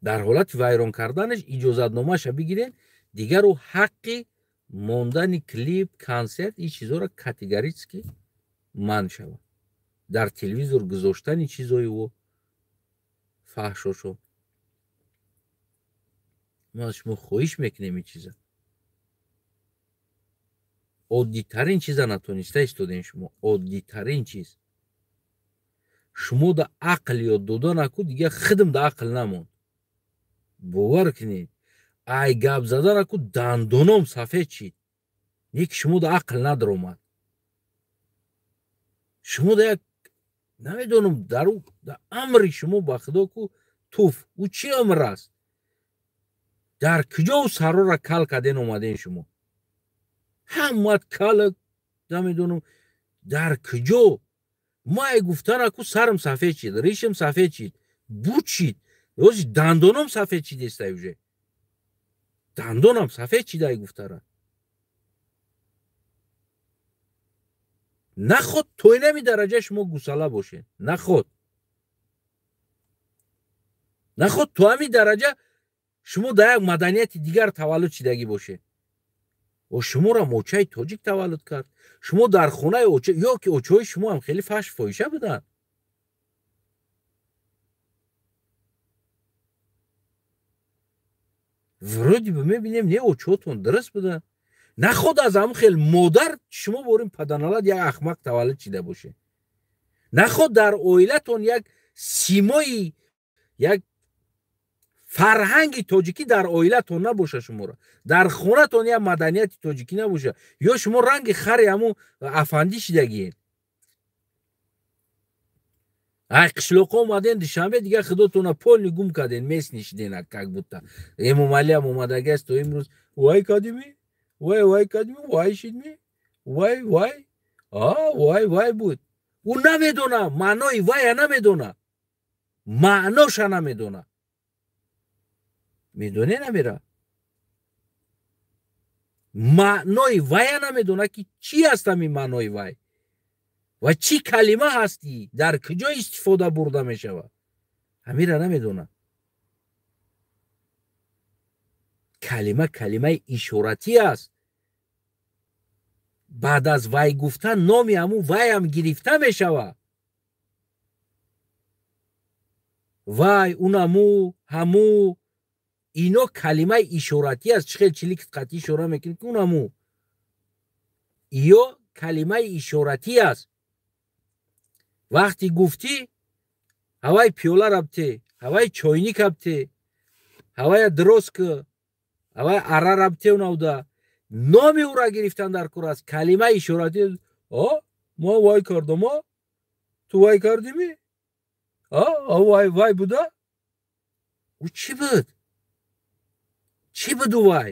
Дар ҳолати вайрон карданаш иҷозатномаша бигирен, дигар ӯ ҳаққи мондани клип, консерт, ин чизҳоро категорически манъ шавад. Дар телевизор гузоштани чизҳои ӯ фаҳшошо. Мо аз шумо хоҳиш мекунем ин чиза. Оддитарин чиза натониста истодем шумо. Оддитарин чиз. Шумо да ақл ёд дода наку, дигар худам да ақл намонд. Бовар кунед. Ай гап зада наку, дандоном сафед шид. Не ки шумо да ақл надаромад. Шумо да як намедонам, дар амри шумо ба худо ку туф. Ӯ чӣ амр аст? Дар куҷо ӯ сарора кал карден омаден шумо? Ҳамат кала намедонам дар куҷо? Ма ай гуфта наку сарам сафед шид, ришам сафед шид, буд шид, ёзи дандоном сафед шидестай уже. Дандонам сафед шид ай гуфтара. Наход то инами дараҷа шумо гусала бошед. Наход. Наход то ҳамин дараҷа шумо дар як маданияти дигар таваллуд шидагӣ бошед. О шуморо мочаи тоҷик таваллуд кард. Шумо дар хонаи оча ё ки очаҳои шумо ҳам хеле фаҳш фоҳиша буданд. Вроде бы мебинем, не очаҳотон дуруст буданд. Наход аз ҳамон хел модар шумо борин паданалад як ахмақ таваллуд шида бошед. Наход дар оилатон як симои, як фарҳанги тоҷикӣ дар оилатон набоша шуморо. Дар хонатон як маданияти тоҷикӣ набоша. Ё шумо ранги хари ҳамун афандӣ шидагиед. Ай қишлоқҳо омаден Душанбе, дигар худотона полни гум карден, местни шиден, как будто. Эмомалиам омадагиаст то имрӯз вай кардими? Вай вай кардими? Вай шидми? Вай вай? А вай вай буд. Ӯ намедона, маънои вая намедона. Маъноша намедона. Медоне намера? Маънои вая намедона ки чӣ аст ҳамин маънои вай ва чӣ калима ҳастӣ, дар куҷо истифода бурда мешавад. Ҳамира намедона. Калима калимаи ишоратӣ аст. Баъд аз вай гуфтан номи ҳамун вайам гирифта мешавад. Вай, унаму, ҳаму, ино калимаи ишоратӣ аст. Чӣ хел чилик қатъӣ ишора мекунӣ ки унаму. Иё калимаи ишоратӣ аст. Вақти гуфтӣ ҳавай пиёла рабте, ҳавай чойник рабте, ҳавая дроз ки, ҳавай ара рабте унавда. Номи ӯра гирифтан дар кор аст. Калимаи ишоратӣ. О, мо вай кардам, о? Ту вай кардими? А, вай вай буда? Ӯ чӣ буд? Чӣ буд ӯ вай?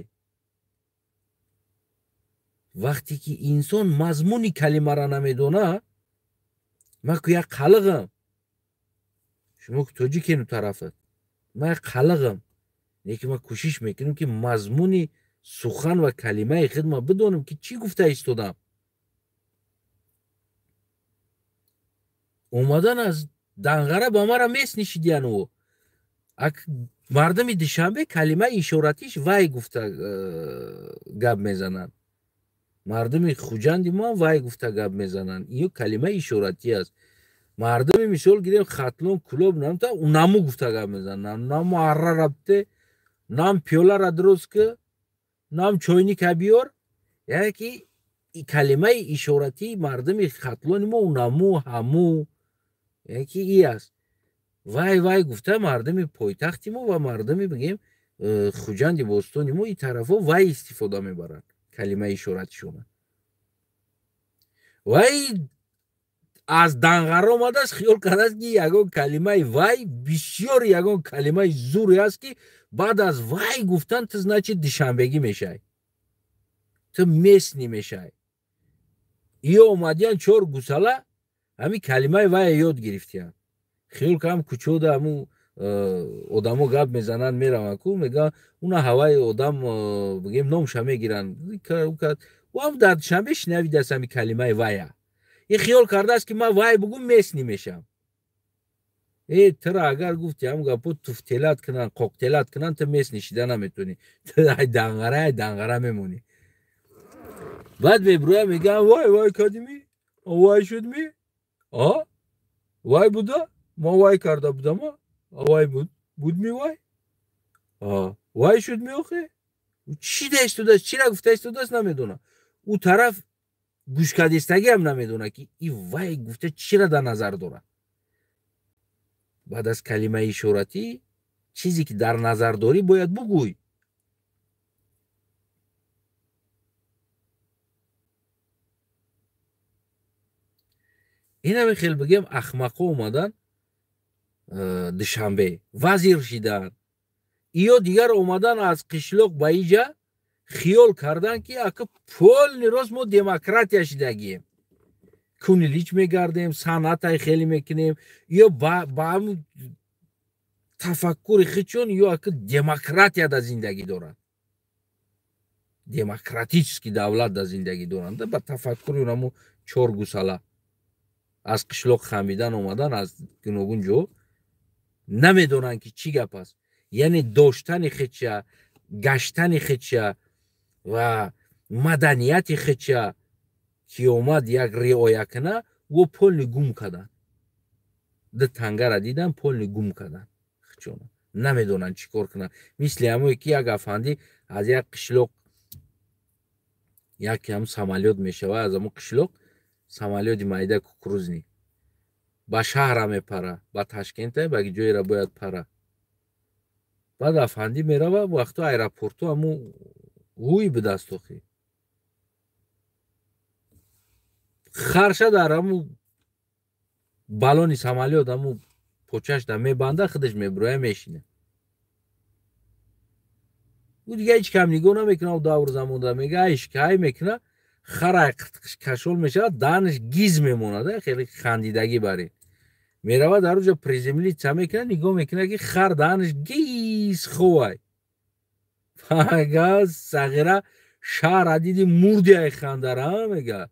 Вақте ки инсон мазмуни калимаро намедона, ман ку як қалиғам. Шумо ку тоҷикену тарафат. Ман як қалиғам. Лекин ман кӯшиш мекунам ки мазмуни сухан ва калимаи худма бидонам ки чӣ гуфта истодам. Омадан аз Данғара ба мара мес нишидиян ӯ. Ак мардуми Душанбе калимаи ишоратиш вай гуфта гап мезананд. Мардуми Хуҷанди мо ҳам вай гуфта гап мезананд. Иё калимаи ишоратӣ аст. Мардуми мисол гирем Хатлон, Кӯлоб, намта унаму гуфта гап мезананд. Наму арра рабте, нам пиёлара дуруст ки, нам чойника биёр. Яъне ки калимаи ишоратии мардуми Хатлони мо унаму, ҳаму, яъне ки и аст. Вай вай гуфта мардуми пойтахти мо ва мардуми бигем Хуҷанди бостони мо и тарафҳо вай истифода мебаранд калимаи ишоратишона. Вай аз Данғара омадааст, хиёл кардааст, ки ягон калимаи вай бисёр ягон калимаи зуре аст, ки баъд аз вай гуфтан ту значит душанбегӣ мешавӣ, ту местный мешавӣ. Иё омадиян чор гусала ҳамин калимаи вая ёд гирифтиянд. Хиёл кардам кӯчода ҳамун одамо гап мезананд, мераванд ку, мегӯянд уна ҳаваи одам бигем номша мегиранд. Ӯ ҳам дар Душанбе шинавидааст ҳамин калимаи вая. И хиёл кардааст, ки ман вай бугум местный мешавам. Э, тура агар гуфти ҳам гапо туфтелат кунанд, қоқтелат кунанд, ту местный шида наметавонӣ. Ту ай Данғара, ай Данғара мемонӣ. Баъд мебурӯя мегӯянд вай вай кардимӣ? Вай шудмӣ? А? Вай буда? Ман вай карда будам, а? Вай буд? Будми вай? А, вай шудми охе? Чӣ да истодааст, чира гуфта истодааст намедонам. Ӯ тараф гӯшкадистагиам намедонад, ки и вай гуфта чира дар назар дорад. Баъд аз калимаи ишоратӣ чизе ки дар назар дорӣ бояд бугӯй. Инаме хел бигем ахмақҳо омадан Душанбе вазир шидан. Иё дигар омадан аз қишлоқ ба иҷа хиёл кардан, ки ака полный рост мо демократия шидагием. Кунилич мегардем, санъатай хеле мекунем. Ё ба ҳамун тафаккури худшон ё ака демократия дар зиндагӣ доранд. Демократический давлат дар зиндагӣ доранд. Ба тафаккури онамо чор гусала аз қишлоқ хамидан омадан аз гуногун ҷо намедонанд, ки чӣ гап аст. Яъне доштани худша, гаштани худша ва маданияти худша ки омад як риоя куна, ӯ полный гум карданд. Ду тангара дидан, полный гум карданд худшона. Намедонанд чӣ кор кунанд. Мисли ҳамое ки як афандӣ аз як қишлоқ як ҳам самолёт мешавад, аз ҳамон қишлоқ самолёти майда кукурузный ба шаҳра мепара, ба Ташкента, ба ҷоеро бояд пара. Баъд афандӣ мерава, вақто аэропорту ҳамун ҳуй будаст охи. Харша дар ҳамун балони самолёт ҳамун почашда мебанда, худаш мебуроя мешина. Ӯ дига ҳеҷ кам нигоҳ намекуна, давр замонда мега ай мекуна, хара кашол мешавад, даҳанаш гиз мемонад, хеле хандидагӣ барин. Мерава дар уҷа приземлиться мекуна, нигоҳ мекуна, ки хар даҳанаш гиз ховай. Мега сағира шаҳра диди мурди ай хандара, мега.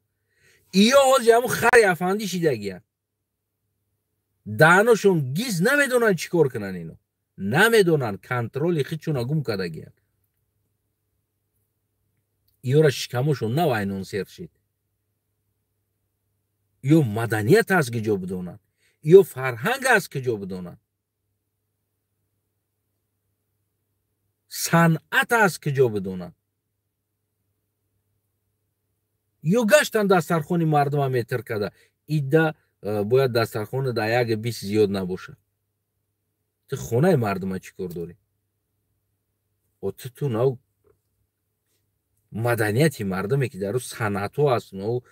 Иё ҳози ҳамун хари афандӣ шидагиянд. Даҳаношон гиз, намедонанд чӣ кор кунанд ино. Намедонанд, контроли худшона гум кардагиянд. Иёра шикамошон нав айнон сер шид. Ё маданият аз куҷо бидонанд, ё фарҳанг аз куҷо бидонанд, санъат аз куҷо бидонанд. Ё гаштан дастархони мардума метр карда. Идда бояд дастархона дар як бист зиёд набошад. Ту хонаи мардума чӣ кор дорӣ? О ту нав маданияти мардуме ки дар ӯ санъатҳо аст, нав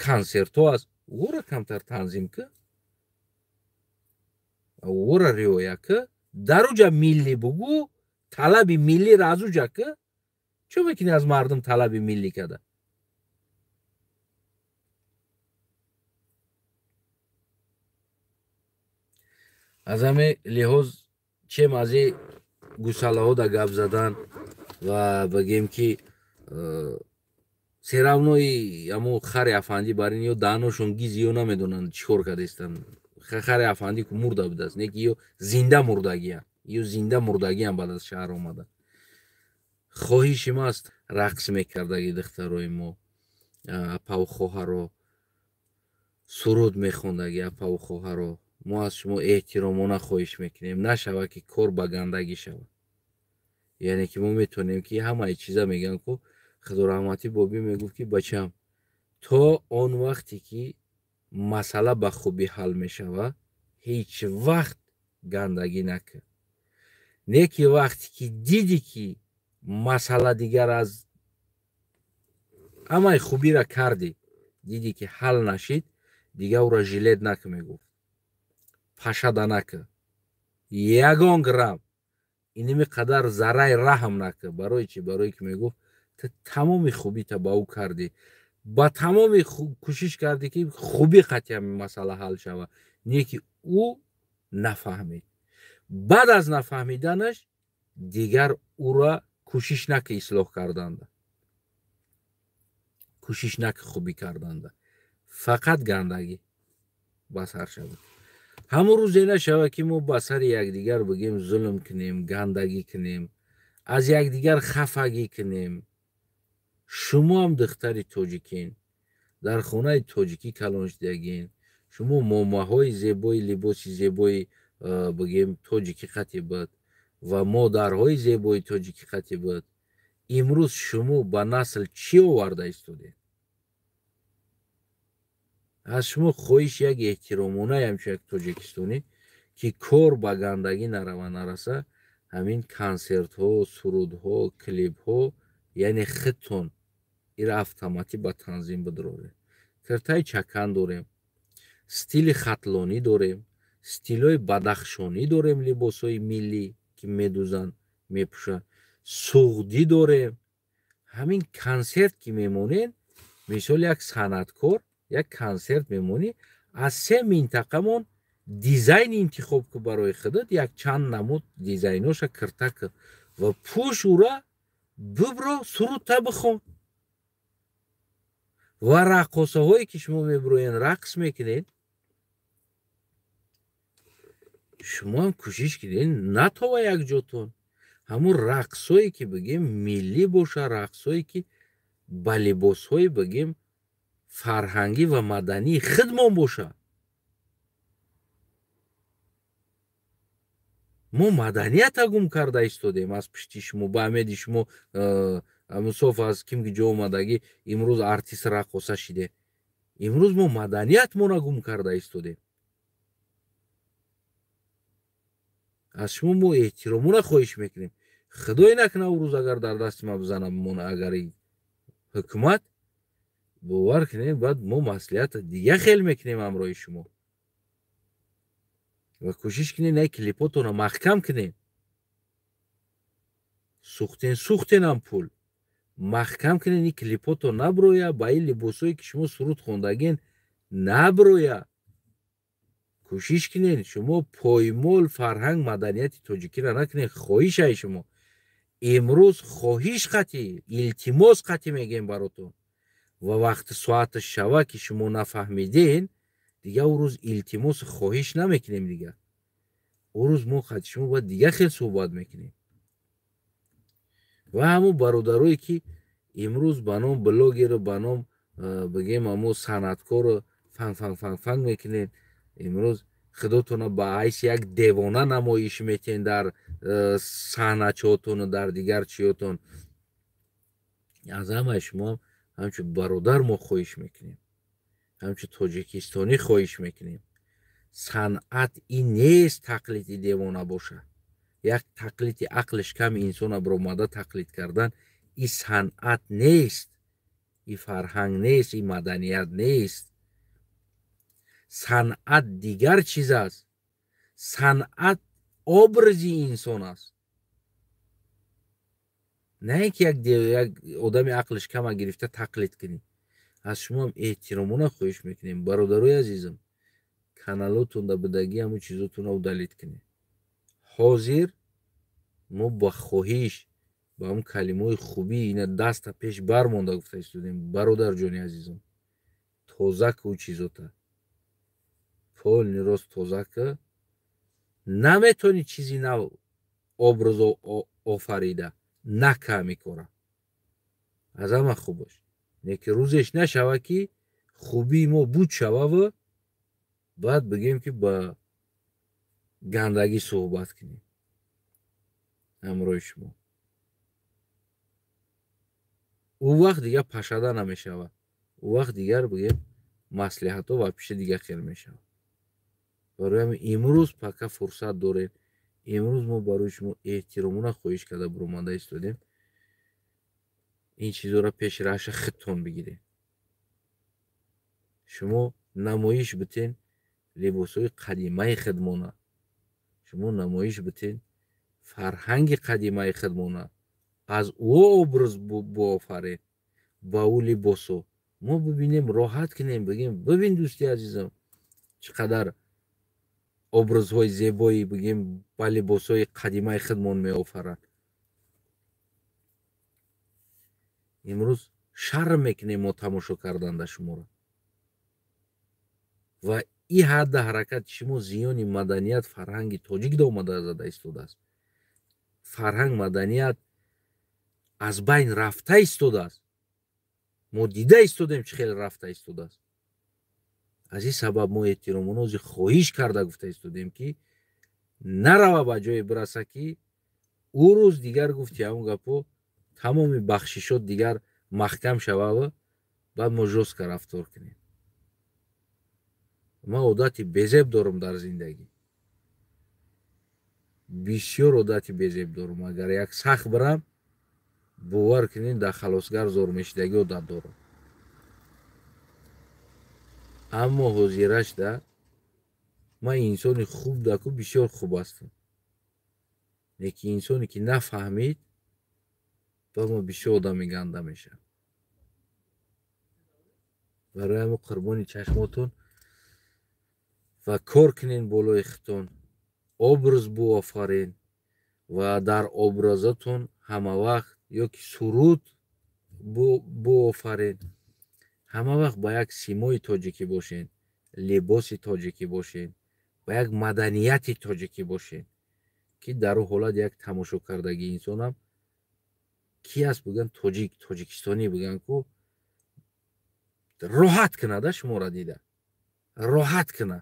консертҳо аст, ӯро камтар танзим ки, ӯро риоя ки, дар уҷа миллӣ бугӯ, талаби миллиро аз уҷа ки. Чӣ мекунӣ аз мардум талаби миллӣ карда? Аз ҳаме лиҳоз чем аз и гусалаҳо да гап задан ва бигем ки серавнои ҳамун хари афандӣ бар ин ё даҳаношон гиз, ё намедонанд чӣ кор кардаистанд. Хари афандӣ ку мурда будааст, не ки ё зинда мурдагиянд, ё зинда мурдагиянд баъд аз шаҳр омада. Хоҳиши ма аст рақс мекардаги духтарои мо, апаву хоҳаро, Суруд мехондаги апаву хоҳаро, мо аз шумо эҳтиромона хоҳиш мекунем, нашава ки кор ба гандагӣ шавад. Яъне ки мо метавонем ки ҳамаи чиза мегӯям, ку Худораҳматӣ Бобӣ мегуфт, ки бачам, то он вақте ки масъала ба хубӣ ҳал мешавад, ҳеҷ вақт гандагӣ накун. Не ки вақте ки дидӣ ки масъала дигар аз ҳамаи хубиро кардӣ, дидӣ ки ҳал нашид, дигар ӯро жилет накун, мегуфт, пашада накун, ягон грамм иними қадар зарраи раҳм накун. Барои чӣ? Барое ки мегуфт, ту тамоми хубита ба ӯ кардӣ, ба тамоми кӯшиш кардӣ ки хубӣ қатъи ҳамин масъала ҳал шавад, не ки ӯ нафаҳмид. Баъд аз нафаҳмиданаш дигар ӯра кӯшиш накӣ ислоҳ карданда, кӯшиш накӣ хубӣ карданда, фақат гандагӣ ба сар шавад. Ҳамон рӯзе нашавад ки мо ба сари якдигар бигем зулм кунем, гандагӣ кунем, аз якдигар хафагӣ кунем. Шумо ҳам духтари тоҷикин, дар хонаи тоҷикӣ калон шудагин, шумо момаҳои зебои либоси зебои бигем тоҷикӣ қатӣ буд ва модарҳои зебои тоҷикӣ қатӣ буд. Имрӯз шумо ба насл чӣ оварда истодед? Аз шумо хоҳиш як эҳтиромонае ҳамчун як тоҷикистонӣ ки кор ба гандагӣ нарава нараса, ҳамин консертҳо, сурудҳо, клипҳо, яъне худтон ира автоматӣ ба танзим бидоред. Киртаи чакан дорем, стили хатлонӣ дорем, стилҳои бадахшонӣ дорем, либосҳои миллӣ ки медузанд, мепӯшанд, суғдӣ дорем. Ҳамин консерт ки мемонед, мисол як санъаткор як консерт мемонӣ, аз се минтақамон дизайн интихоб ку барои худат, як чанд намуд дизайноша кирта ку ва пӯш ура, бибро, сурудта бихон. Ва раққосаҳое ки шумо мебироен рақс мекунед, шумо ҳам кӯшиш кунед натова якҷотон ҳамун рақсҳое ки бигем миллӣ боша, рақсҳое ки ба либосҳое бигем фарҳангӣ ва мадании худмон боша. Мо маданията гум карда истодем аз пишти шумо, ба умеди шумо. Мусоф аз ким ки ҷо омадагӣ имрӯз артист раққоса шиде. Имрӯз мо маданиятмона гум карда истодем. Аз шумо мо эҳтиромона хоҳиш мекунем. Худое накунад ӯ рӯз агар дар дасти ма бизанам, агар ҳукумат бовар кунем, баъд мо маслиҳата дига хел мекунем ҳамроҳи шумо. Ва кӯшиш кунед най клипотонро маҳкам кунед. Сӯхтен, сӯхтенам пул. Маҳкам кунед, ин клипотон наброя, ба ин либосҳое ки шумо суруд хондагин наброя. Кӯшиш кунед шумо поймол фарҳанг маданияти тоҷикиро накунед. Хоҳишаи шумо имрӯз хоҳиш қатӣ, илтимос қатӣ мегӯем баротон. Ва вақти соаташ шава ки шумо нафаҳмиден, дигар ӯ рӯз илтимосу хоҳиш намекунем. Дигар ӯ рӯз мо қати шумо бояд дигар хел суҳбат мекунем. Ва ҳамун бародарое ки имрӯз ба ном блогеру ба ном бигем ҳамун санъаткору фанг фанг фанг фанг мекунед, имрӯз худотона ба ҳайси як девона намоиш метиҳен дар саҳначиҳотону дар дигар чиҳотон. Аз ҳамаи шумо ҳамчун бародар мо хоҳиш мекунем, ҳамчун тоҷикистонӣ хоҳиш мекунем, санъат ин нест тақлиди девона боша. Як тақлиди ақлиш ками инсона биромада тақлид кардан ин санъат нест, ин фарҳанг нест, ин маданият нест. Санъат дигар чиз аст. Санъат образи инсон аст. На ин ки як одами ақлиш кама гирифта тақлид кунӣ. Аз шумоам эҳтиромона хоҳиш мекунем, бародарои азизам, каналотонда будагӣ ҳамун чизотонро удалит кунед. Ҳозир мо ба хоҳиш, ба ҳамун калимаҳои хубӣ ина даста пеш бармонда гуфта истодем. Бародарҷони азизам, тоза ку чизота, полни рост тоза ку. Наметавонӣ чизи нав образ офарида нака мекора. Аз ҳама хубаш не ки рӯзеш нашава ки хубии мо буд шававу Баъд бигем ки ба гандагӣ суҳбат кунем ҳамроҳи шумо. Ӯ вақт дигар пашада намешавад. Ӯ вақт дигар бигем маслиҳатҳо ва пиши дигар хел мешавад. Барои ҳамин имрӯз пака фурсат дорем. Имрӯз мо барои шумо эҳтиромона хоҳиш карда буромада истодем. Ин чизҳоро пеши раҳша худтон бигиред. Шумо намоиш битен либосҳои қадимаи худмона. Шумо намоиш битен фарҳанги қадимаи худмона. Аз ӯ образ буофаред, ба ӯ либосо. Мо бибинем, роҳат кунем, бигем бибин дӯсти азизам, чӣ қадар образҳои зебои бигем ба либосҳои қадимаи худмон меофаранд. Имрӯз шарм мекунем мо тамошо карданда шуморо. Ва и ҳадда ҳаракати шумо зиёни маданият фарҳанги тоҷик омада зада истодааст. Фарҳанг маданият аз байн рафта истодааст. Мо дида истодем чӣ хел рафта истодааст. Аз ин сабаб мо эҳтиромона ози хоҳиш карда гуфта истодем ки нарава ба ҷое бираса ки ӯ рӯз дигар гуфти ҳамон гапҳо тамоми бахшишот дигар маҳкам шавава, баъд мо жёстко рафтор кунем. Ман одати безеб дорам дар зиндагӣ. Бисёр одати безеб дорам. Агар як сахт бирам, бовар кунед, дар халосгар зор мешидагӣ одат дорам. Аммо ҳозирашда ман инсони хуб даку бисёр хуб ҳастам. Лекин инсоне ки нафаҳмид, ба мо бисёр одами ганда мешавад. Барои ҳамин қурбони чашмотон ва кор кунен болои худтон, образ буофарен ва дар образатон ҳама вақт ё ки суруд буофарен, ҳама вақт ба як симои тоҷикӣ бошен, либоси тоҷикӣ бошен, ба як маданияти тоҷикӣ бошен, ки дар ӯ ҳолат як тамошо кардагии инсонам ки аст бигӯян тоҷик, тоҷикистонӣ бигӯян ку роҳат кунада шуморо дида, роҳат куна.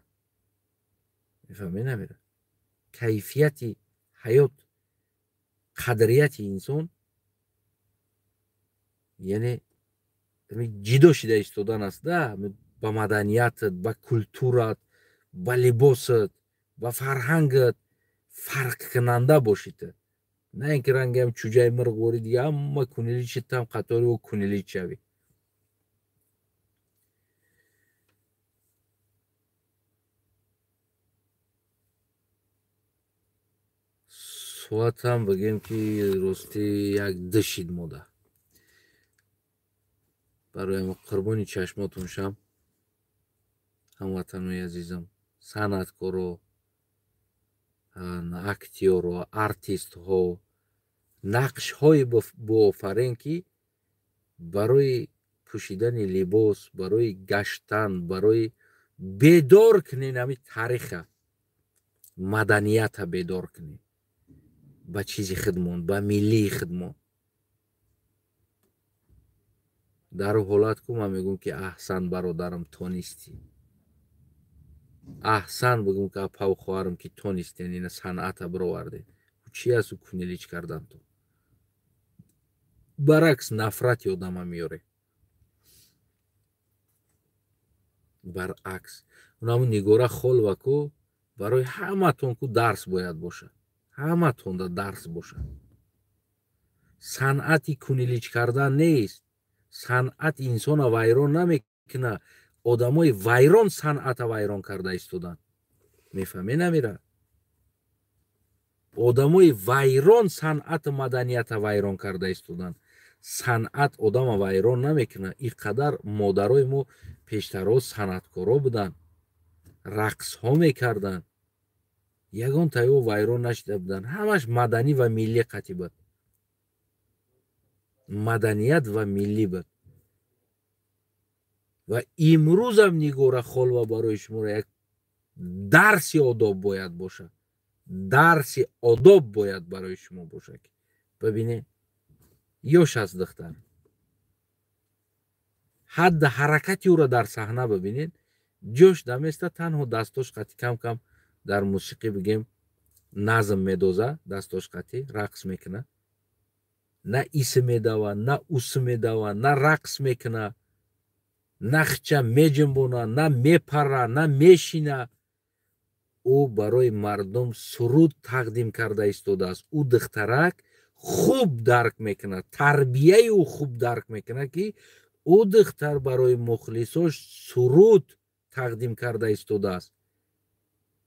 Мефаҳмед намера? Кайфияти ҳаёт, қадрияти инсон яъне ҷидо шида истодан аст да ба маданиятат, ба культурат, ба либосат, ба фарҳангат фарқкунанда бошид. На ин ки рангам чуҷаи мирғвори дига ҳама куниличитам қатори ӯ кунилич шавӣ. Соатам бигем ки рости як дишид мода. Барои қурбони чашмотон шам, ҳамватанои азизам, санъаткоро, актёро, артистҳо, нақшҳое буофарен ки барои пӯшидани либос, барои гаштан, барои бедор кунен ҳамин тариха, маданията бедор кунен ба чизи худмон, ба миллии худмон. Дар ӯ ҳолат ку ман мегӯям ки аҳсан бародарам, тонистӣ. Аҳсан бигӯм ки апав хоҳарам ки тонистен ина санъата бироварден. Чи аст ӯ кунилич кардан ту? Баръакс нафрати одама меёре. Баръакс. Унаму Нигора Холова ку барои ҳаматон ку дарс бояд бошад. Ҳаматонда дарс бошад. Санъати кунилич кардан нест. Санъат инсона вайрон намекуна. Одамои вайрон санъата вайрон карда истоданд. Мефаҳме намера? Одамои вайрон санъату маданията вайрон карда истоданд. Санъат одама вайрон намекуна. Ин қадар модарои мо пештарҳо санъаткоро буданд, рақсҳо мекарданд, ягон таё вайрон нашида буданд. Ҳамаш маданӣ ва миллӣ қатӣ буд. Маданият ва миллӣ буд. Ва имрӯзам Нигора Холова барои шуморо як дарси одоб бояд бошад. Дарси одоб бояд барои шумо бошад. Бибинед, ёш аст духтар. Ҳадди ҳаракати ӯро дар саҳна бибинед, Ҷош даместа, танҳо дастош қати кам-кам дар мусиқӣ бигем назм медоза, дастош қати рақс мекуна. На ис медава, на ус медава, на рақс мекуна, на хча меҷунбона, на мепара, на мешина. Ӯ барои мардум суруд тақдим карда истодааст. Ӯ духтарак хуб дарк мекунад, тарбияи ӯ хуб дарк мекунад, ки ӯ духтар барои мухлисош суруд тақдим карда истодааст.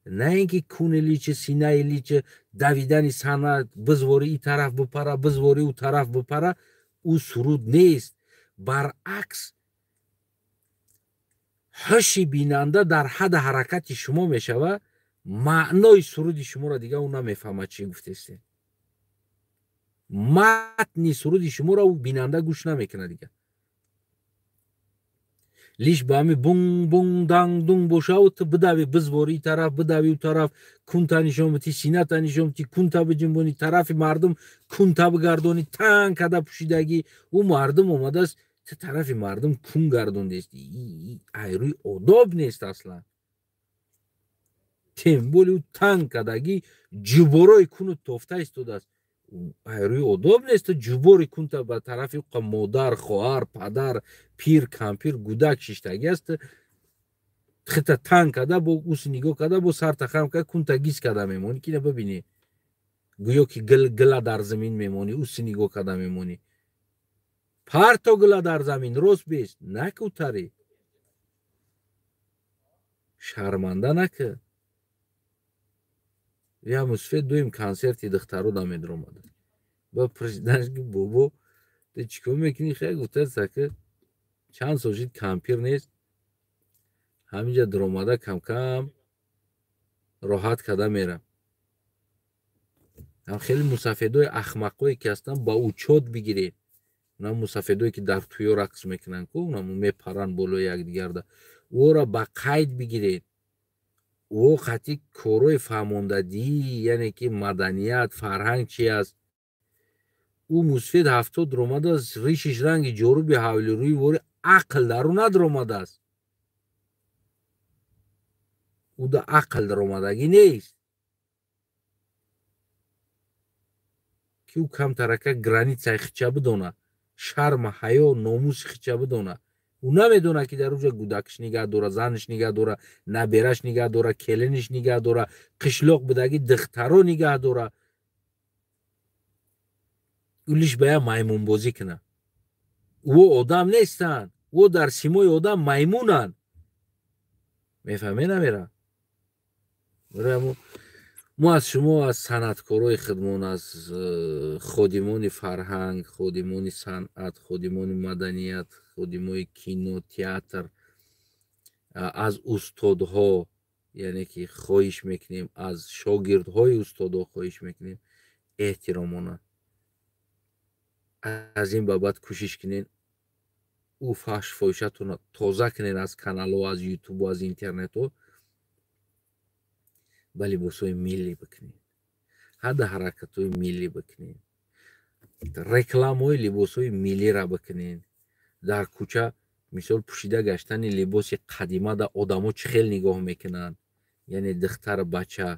На ин ки куни личи, синаи личи, давидани санъат, бизвори и тараф бипара, бизвори ӯ тараф бипара, ӯ суруд нест. Баръакс, ҳуши бинанда дар ҳадди ҳаракати шумо мешавад, маънои суруди шуморо дига ӯ намефаҳмад, чӣ гуфтестед. Матни суруди шуморо ӯ бинанда гӯш намекунад дига. Лиш ба ҳами бунг бунг данг дунг бошаву ту бидави, бизвори и тараф, бидави ӯ тараф, кунта нишон бити, сината нишон бити, кунта биҷунбонӣ, тарафи мардум кунта бигардонӣ, танг када пӯшидагӣ. Ӯ мардум омадааст, ту тарафи мардум кун гардондест. Айрӯи одоб нест аслан. Темболи ӯ танг кадагӣ, ҷуборои куну тофта истодааст. Айрӯи одоб нест, ту ҷубори кунта ба тарафи модар, хоҳар, падар, пир, кампир, гудак шиштагӣ аст. Хита танг када, бо уси нигоҳ када, бо сарта хам када, кунта гиз када мемонӣ, ки на бибинӣ. Гӯё ки гила дар замин мемонӣ, уси нигоҳ када мемонӣ. Парто гила дар замин, рост бест, накутарӣ. Шарманда накӣ. Я мусфед дуюм консерти духтаро да медромада. Ба президент ки бобо, ту чӣ кор мекунӣ? Хе гуфтааст, ака чанд сол шид кампир нест. Ҳаминҷа дуромада кам-кам роҳат карда мерам. Ҳам хеле мусафедои ахмақое ки ҳастанд, ба учёт бигиред. Унам мусафедое ки дар туё рақс мекунанд ку, унам мепаранд болои якдигарда. Ӯро ба қайд бигиред. Ӯ қатъи корҳои фаҳмондадӣ, яъне ки маданият, фарҳанг чи аст. Ӯ мусфед 70 ромадааст, ришиш ранги ҷоруби ҳавлирӯи вори ақл дар ӯ надромадааст. Ӯ да ақл даромадагӣ нест. Ки ӯ камтарака границаи хича бидона, шарма, ҳаё, номуси хича бидона. Ӯ намедонад, ки дар уҷа гудакш нигаҳ дора, занаш нигаҳ дора, набераш нигаҳ дора, келиниш нигаҳ дора, қишлоқ бидаги духтаро нигаҳ дора. Ӯ лиш ба як маймунбозӣ кунад. Ӯ одам нестанд, ӯ дар симои одам маймунанд. Мефаҳме намера? Мо аз шумо, аз санъаткорои худмон, аз ходимони фарҳанг, ходимони санъат, ходимони маданият, ходимои кино, театр, аз устодҳо, яъне ки хоҳиш мекунем, аз шогирдҳои устодҳо хоҳиш мекунем, эҳтиромона аз ин бабат кӯшиш кунед, ӯ фаҳш фоҳишатонро тоза кунед аз каналҳо, аз ютубу, аз интернетҳо, ба либосҳои миллӣ бикунед, ҳадда ҳаракатҳои миллӣ бикунед, рекламаҳои либосҳои миллиро бикунед. Дар кӯча мисол пӯшида гаштани либоси қадима да одамо чӣ хел нигоҳ мекунанд, яъне духтар бача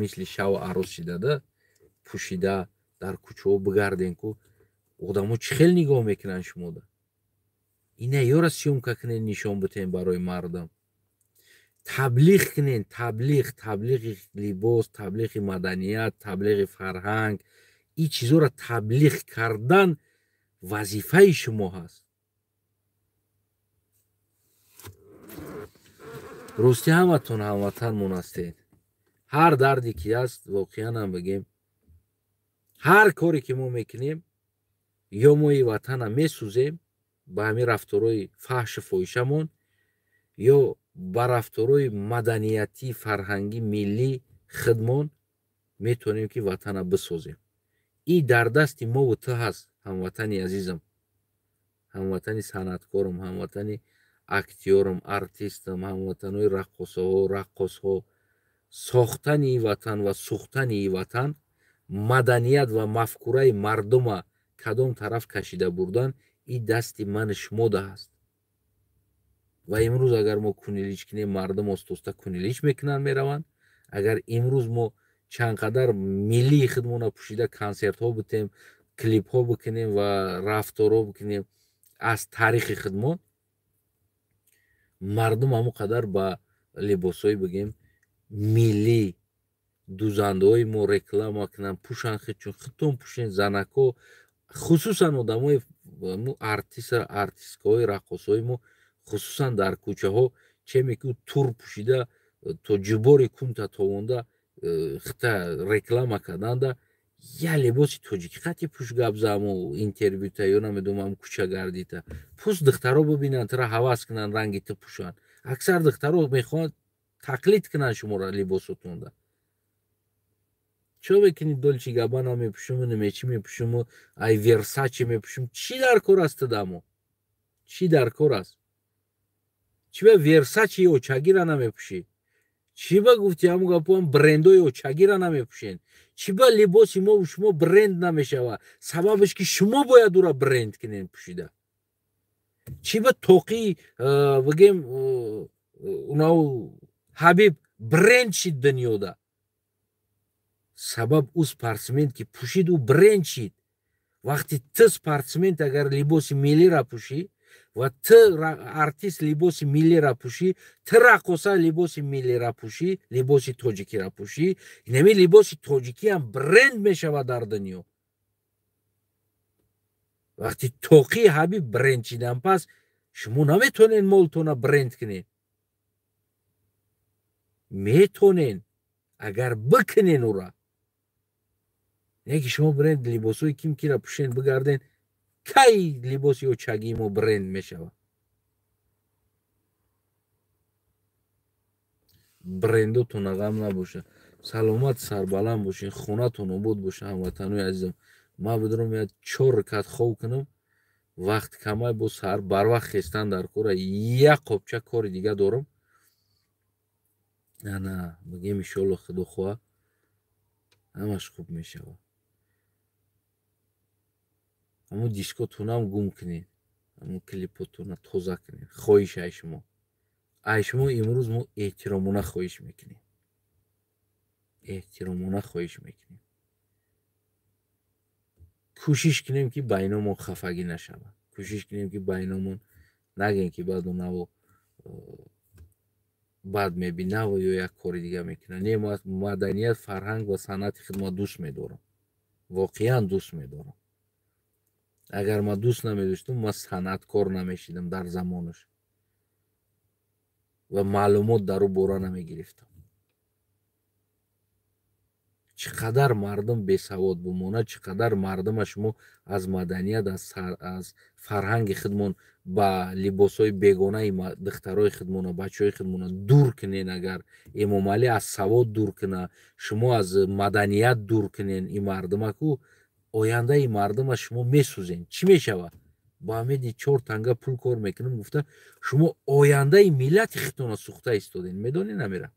мисли шаву арӯс шидада пӯшида дар кӯчаҳо бигарден ку одамо чӣ хел нигоҳ мекунанд шумода. Ина ёра съёмка кунед, нишон битен барои мардум. Таблиғ кунед, таблиғ, таблиғи либос, таблиғи маданият, таблиғи фарҳанг. Ин чизоро таблиғ кардан вазифаи шумо ҳаст. Рости ҳаматон ҳамватанмон ҳастед. Ҳар дарде ки ҳаст, воқеан ҳам бигем, ҳар коре ки мо мекунем, ё мо ин ватана месӯзем ба ҳамин рафторҳои фаҳшу фоҳишамон, ё ба рафторҳои маданиятӣ, фарҳангӣ, миллӣ худмон метавонем ки ватана бисозем. Ин дар дасти мову ту ҳаст, ҳамватани азизам, ҳамватани санъаткорам, ҳамватани актёрам, артистам, ҳамватанои раққосаҳо, раққосҳо. Сохтани ин ватан ва сӯхтани ин ватан, маданият ва мафкураи мардума кадом тараф кашида бурдан, ин дасти мани шумода ҳаст. Ва имрӯз агар мо кунилич кунем, мардум остоста кунилич мекунанд, мераванд. Агар имрӯз мо чанд қадар миллии худмона пӯшида консертҳо битем, клипҳо бикунем ва рафторҳо бикунем аз таърихи худмон, мардум ҳамон қадар ба либосҳои бигем миллӣ дузандаҳои мо реклама кунанд, пӯшанд, чун худтон пӯшен, занако, хусусан одамои артисткаҳои раққосҳои мо, хусусан дар кӯчаҳо че меку тур пӯшида то ҷубори кунта товонда хита реклама карданда, я либоси тоҷикӣ қати пӯш, гап заму интервюта ё намедонам кӯчагардита пӯст, духтаро бибинанд, тура ҳавас кунанд, ранги ту пӯшанд. Аксар духтаро мехоҳанд тақлид кунанд шуморо либосотонда. Чо мекунӣ? Долчи Габбана мепӯшуму немечи мепӯшуму ай Версачи мепӯшум. Чӣ дар кор аст тадамо? Чӣ дар кор аст? Чӣ ба Версачи очагира намепӯшӣ? Чӣ ба гуфти ҳамун гапоам брендои очагира намепӯшен? Чӣ ба либоси мову шумо бренд намешава? Сабабаш ки шумо бояд ура бренд кунен пӯшида. Чӣ ба тоқи бигем унав Ҳабиб бренд шид дунёда? Сабаб ӯ спортсмен ки пӯшид, ӯ бренд шид. Вақти ту спортсмен агар либоси миллира пӯшӣ ва ту артист либоси миллира пӯшӣ, ту раққоса либоси миллира пӯшӣ, либоси тоҷикира пӯшӣ, инами либоси тоҷикиам бренд мешавад дар дунё. Вақти тоқии Ҳабиб бренд шидан, пас шумо наметонед молтона бренд кунед? Метонен, агар бикунен ура. Не ки шумо бренд либосҳои ким кира пӯшен бигарден, кай либоси очагии мо бренд мешавад? Брендотона ғам набошад, саломат, сарбаланд бошед, хонатон обод бошад. Ҳамватанои азизам, ман бидорам як 4 ракат хоб кунам, вақт камай, бо саҳар барвақт хестан дар кора, як қопча кори дига дорам. Ана бигем, иншоалло, худо хоҳа, ҳамаш хуб мешавад. Ҳамун дискотонам гум кунед, ҳамун клипотона тоза кунед. Хоҳиш ай шумо, ай шумо имрӯз мо эҳтиромона хоҳиш мекунем, эҳтиромона хоҳиш мекунем, кӯшиш кунем, ки байномон хафагӣ нашавад, кӯшиш кунем, ки байномон нагем, ки баъду наво бад мебинаву ё як кори дига мекунад. Не, маданият, фарҳанг ва санъати худма дӯст медорам, воқеан дӯст медорам. Агар ман дӯст намедоштам, ман санъаткор намешидам дар замонаш ва маълумот дар ӯ бора намегирифтам. Чӣ қадар мардум бесавод бимонад, чӣ қадар мардума шумо аз маданият, аз фарҳанги худмон ба либосҳои бегонаи духтарои худмона, бачаҳои худмона дур кунен. Агар Эмомалӣ аз савод дур куна, шумо аз маданият дур кунен ин мардумаку, ояндаи мардума шумо месӯзен. Чӣ мешавад? Ба умеди 4 танга пул кор мекунам гуфта, шумо ояндаи миллати худтона сӯхта истоден. Медонӣ намера?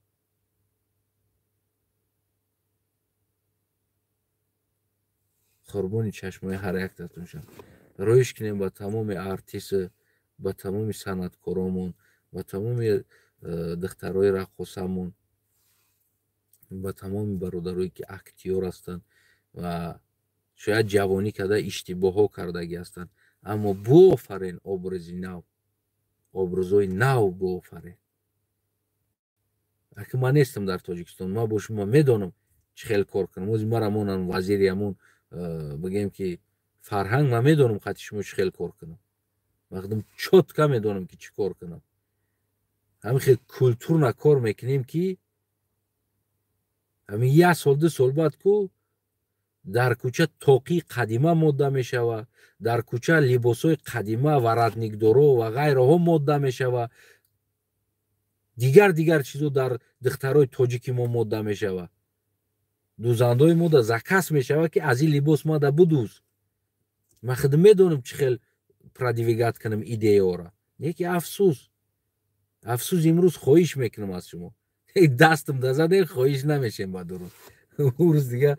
Қурбони чашмои ҳар яктатон шам. Роиш кунем ба тамоми артист, ба тамоми санъаткоромон, ба тамоми духтарои раққосамон, ба тамоми бародарое ки актёр ҳастанд ва шояд ҷавонӣ карда иштибоҳҳо кардагӣ ҳастанд, аммо буофарен образи нав, образҳои нав буофарен. Аки ман нестам дар Тоҷикистон, ман бо шумо медонам чӣ хел кор кунам. Ози мара монам вазири ҳамон бигем ки фарҳанг, ман медонам қати шумо чӣ хел кор кунам. Ман чётко медонам ки чӣ кор кунам. Ҳамин хел культурно кор мекунем, ки ҳамин як сол, 2 сол баъд ку дар кӯча тоқии қадима модда мешавад, дар кӯча либосҳои қадима, воротникдоро ва ғайраҳо модда мешавад, дигар дигар чизо дар духтарои тоҷики мо модда мешавад. Дузандаҳои мода заказ мешавад, ки аз ин либос мада будуз. Ман худ медонам чӣ хел продвигать кунам идеяро. Не ки афсӯс, афсӯс, имрӯз хоҳиш мекунам аз шумо, дастам дазадем, хоҳиш намешем ба дуруст. Урӯз дига,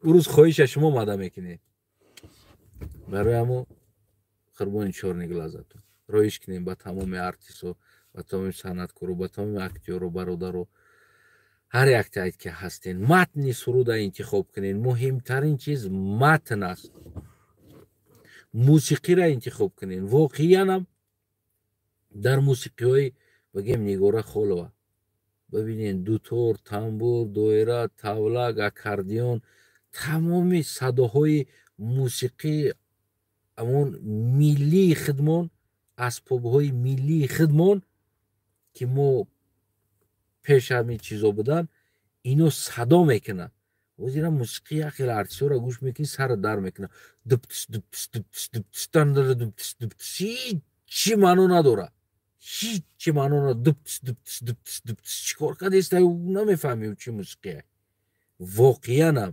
урӯз хоҳиша шумо мада мекунед. Барои ҳамо қурбони чёрный глазатон, роиш кунем ба тамоми артистҳо, Ба тамоми санъаткоро, ба тамоми актёру бародаро, ҳар яктаед ки ҳастен, матни суруда интихоб кунед. Муҳимтарин чиз матн аст. Мусиқиро интихоб кунед. Воқеанам дар мусиқиҳои бигем Нигора Холова бибинед, дутор, тамбур, доира, тавлак, аккордеон, тамоми садоҳои мусиқӣ ҳамон миллии худмон, асбобҳои миллии худмон, ки мо пеш ҳамин чизо будан, ино садо мекунад. Ҳозира мусиқӣ як хел артистҳоро гӯш мекунӣ, сара дар мекунад. Дуптс дуптс дуптс дуптс дуптс дуптс, ҳичи маъно надорад, ҳичи маъно надорад. Дуптс дуптс дуптс дуптс, чӣ кор кардеста, намефаҳмӣ чӣ мусиқие. Воқеанам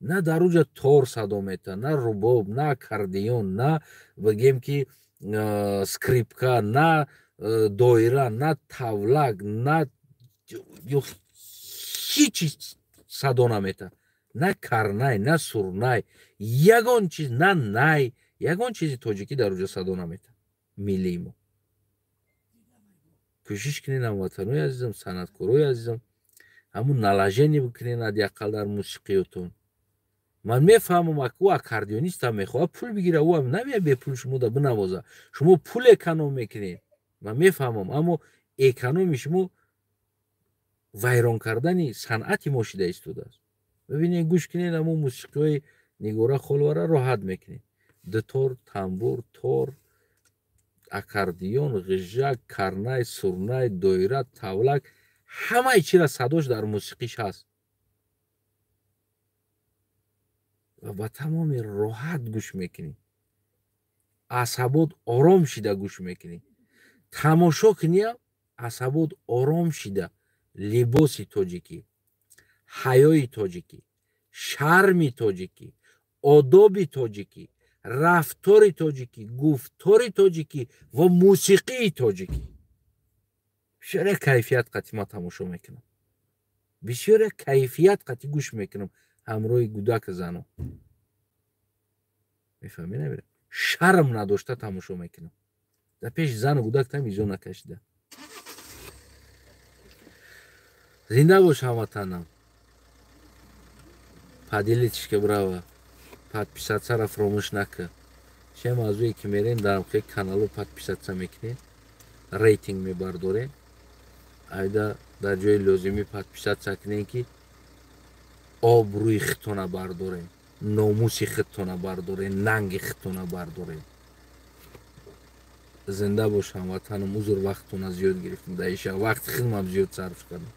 на дар уҷа тор садо метавад, на рубоб, на аккордеон, на бигем ки скрипка, на доира, на тавлак, на ҳичи садо наметавад, на карнай, на сурнай, ягон чиз, на най, ягон чизи тоҷикӣ дар уҷа садо наметавад миллии мо. Кӯшиш кунед, ҳамватанои азизам, санъаткорои азизам, ҳамун наложение бикунед ҳадди ақал дар мусиқиётон. Ман мефаҳмам, ӯ аккордеонистам мехоҳад пул бигира, ӯ ҳам намеяд бепул шумода бинавоза. Шумо пул эконом мекунед, ман мефаҳмам, аммо экономи шумо вайрон кардани санъати мо шида истодааст. Бибинед, гӯш кунед ҳамун мусиқиҳои Нигора Холовара, роҳат мекунед. Дутор, тамбур, тор, аккордеон, ғижжак, карнай, сурнай, доира, тавлак, ҳамаи чира садош дар мусиқиш ҳаст ва ба тамоми роҳат гӯш мекунӣ, асабот ором шида гӯш мекунӣ. Тамошо куниям, асабот ором шида. Либоси тоҷикӣ, ҳаёи тоҷикӣ, шарми тоҷикӣ, одоби тоҷикӣ, рафтори тоҷикӣ, гуфтори тоҷикӣ ва мусиқии тоҷикӣ. Бисёре кайфият қатӣ ман тамошо мекунам, бисёре кайфият қатӣ гӯш мекунам ҳамроҳи гудака зано. Мефаҳмӣ, намера? Шарм надошта тамошо мекунам. Дар пеши зану гудак там изо накашида. Зинда бош, ҳамватанам. Поделитесь, браво. Подписаться фаромӯш накун. Че мавзӯе ки мерем дар ҳамхел каналу подписаться мекунем, рейтинг мебардорем. Айда дар ҷои лозимӣ подписаться кунем, ки обрӯи худтона бардорем, номуси худтона бардорем, нанги худтона бардорем. Зинда бош, ҳамватанам. Узр, вақттона зиёд гирифтам, дар иша вақти худмам зиёд сарф кардам.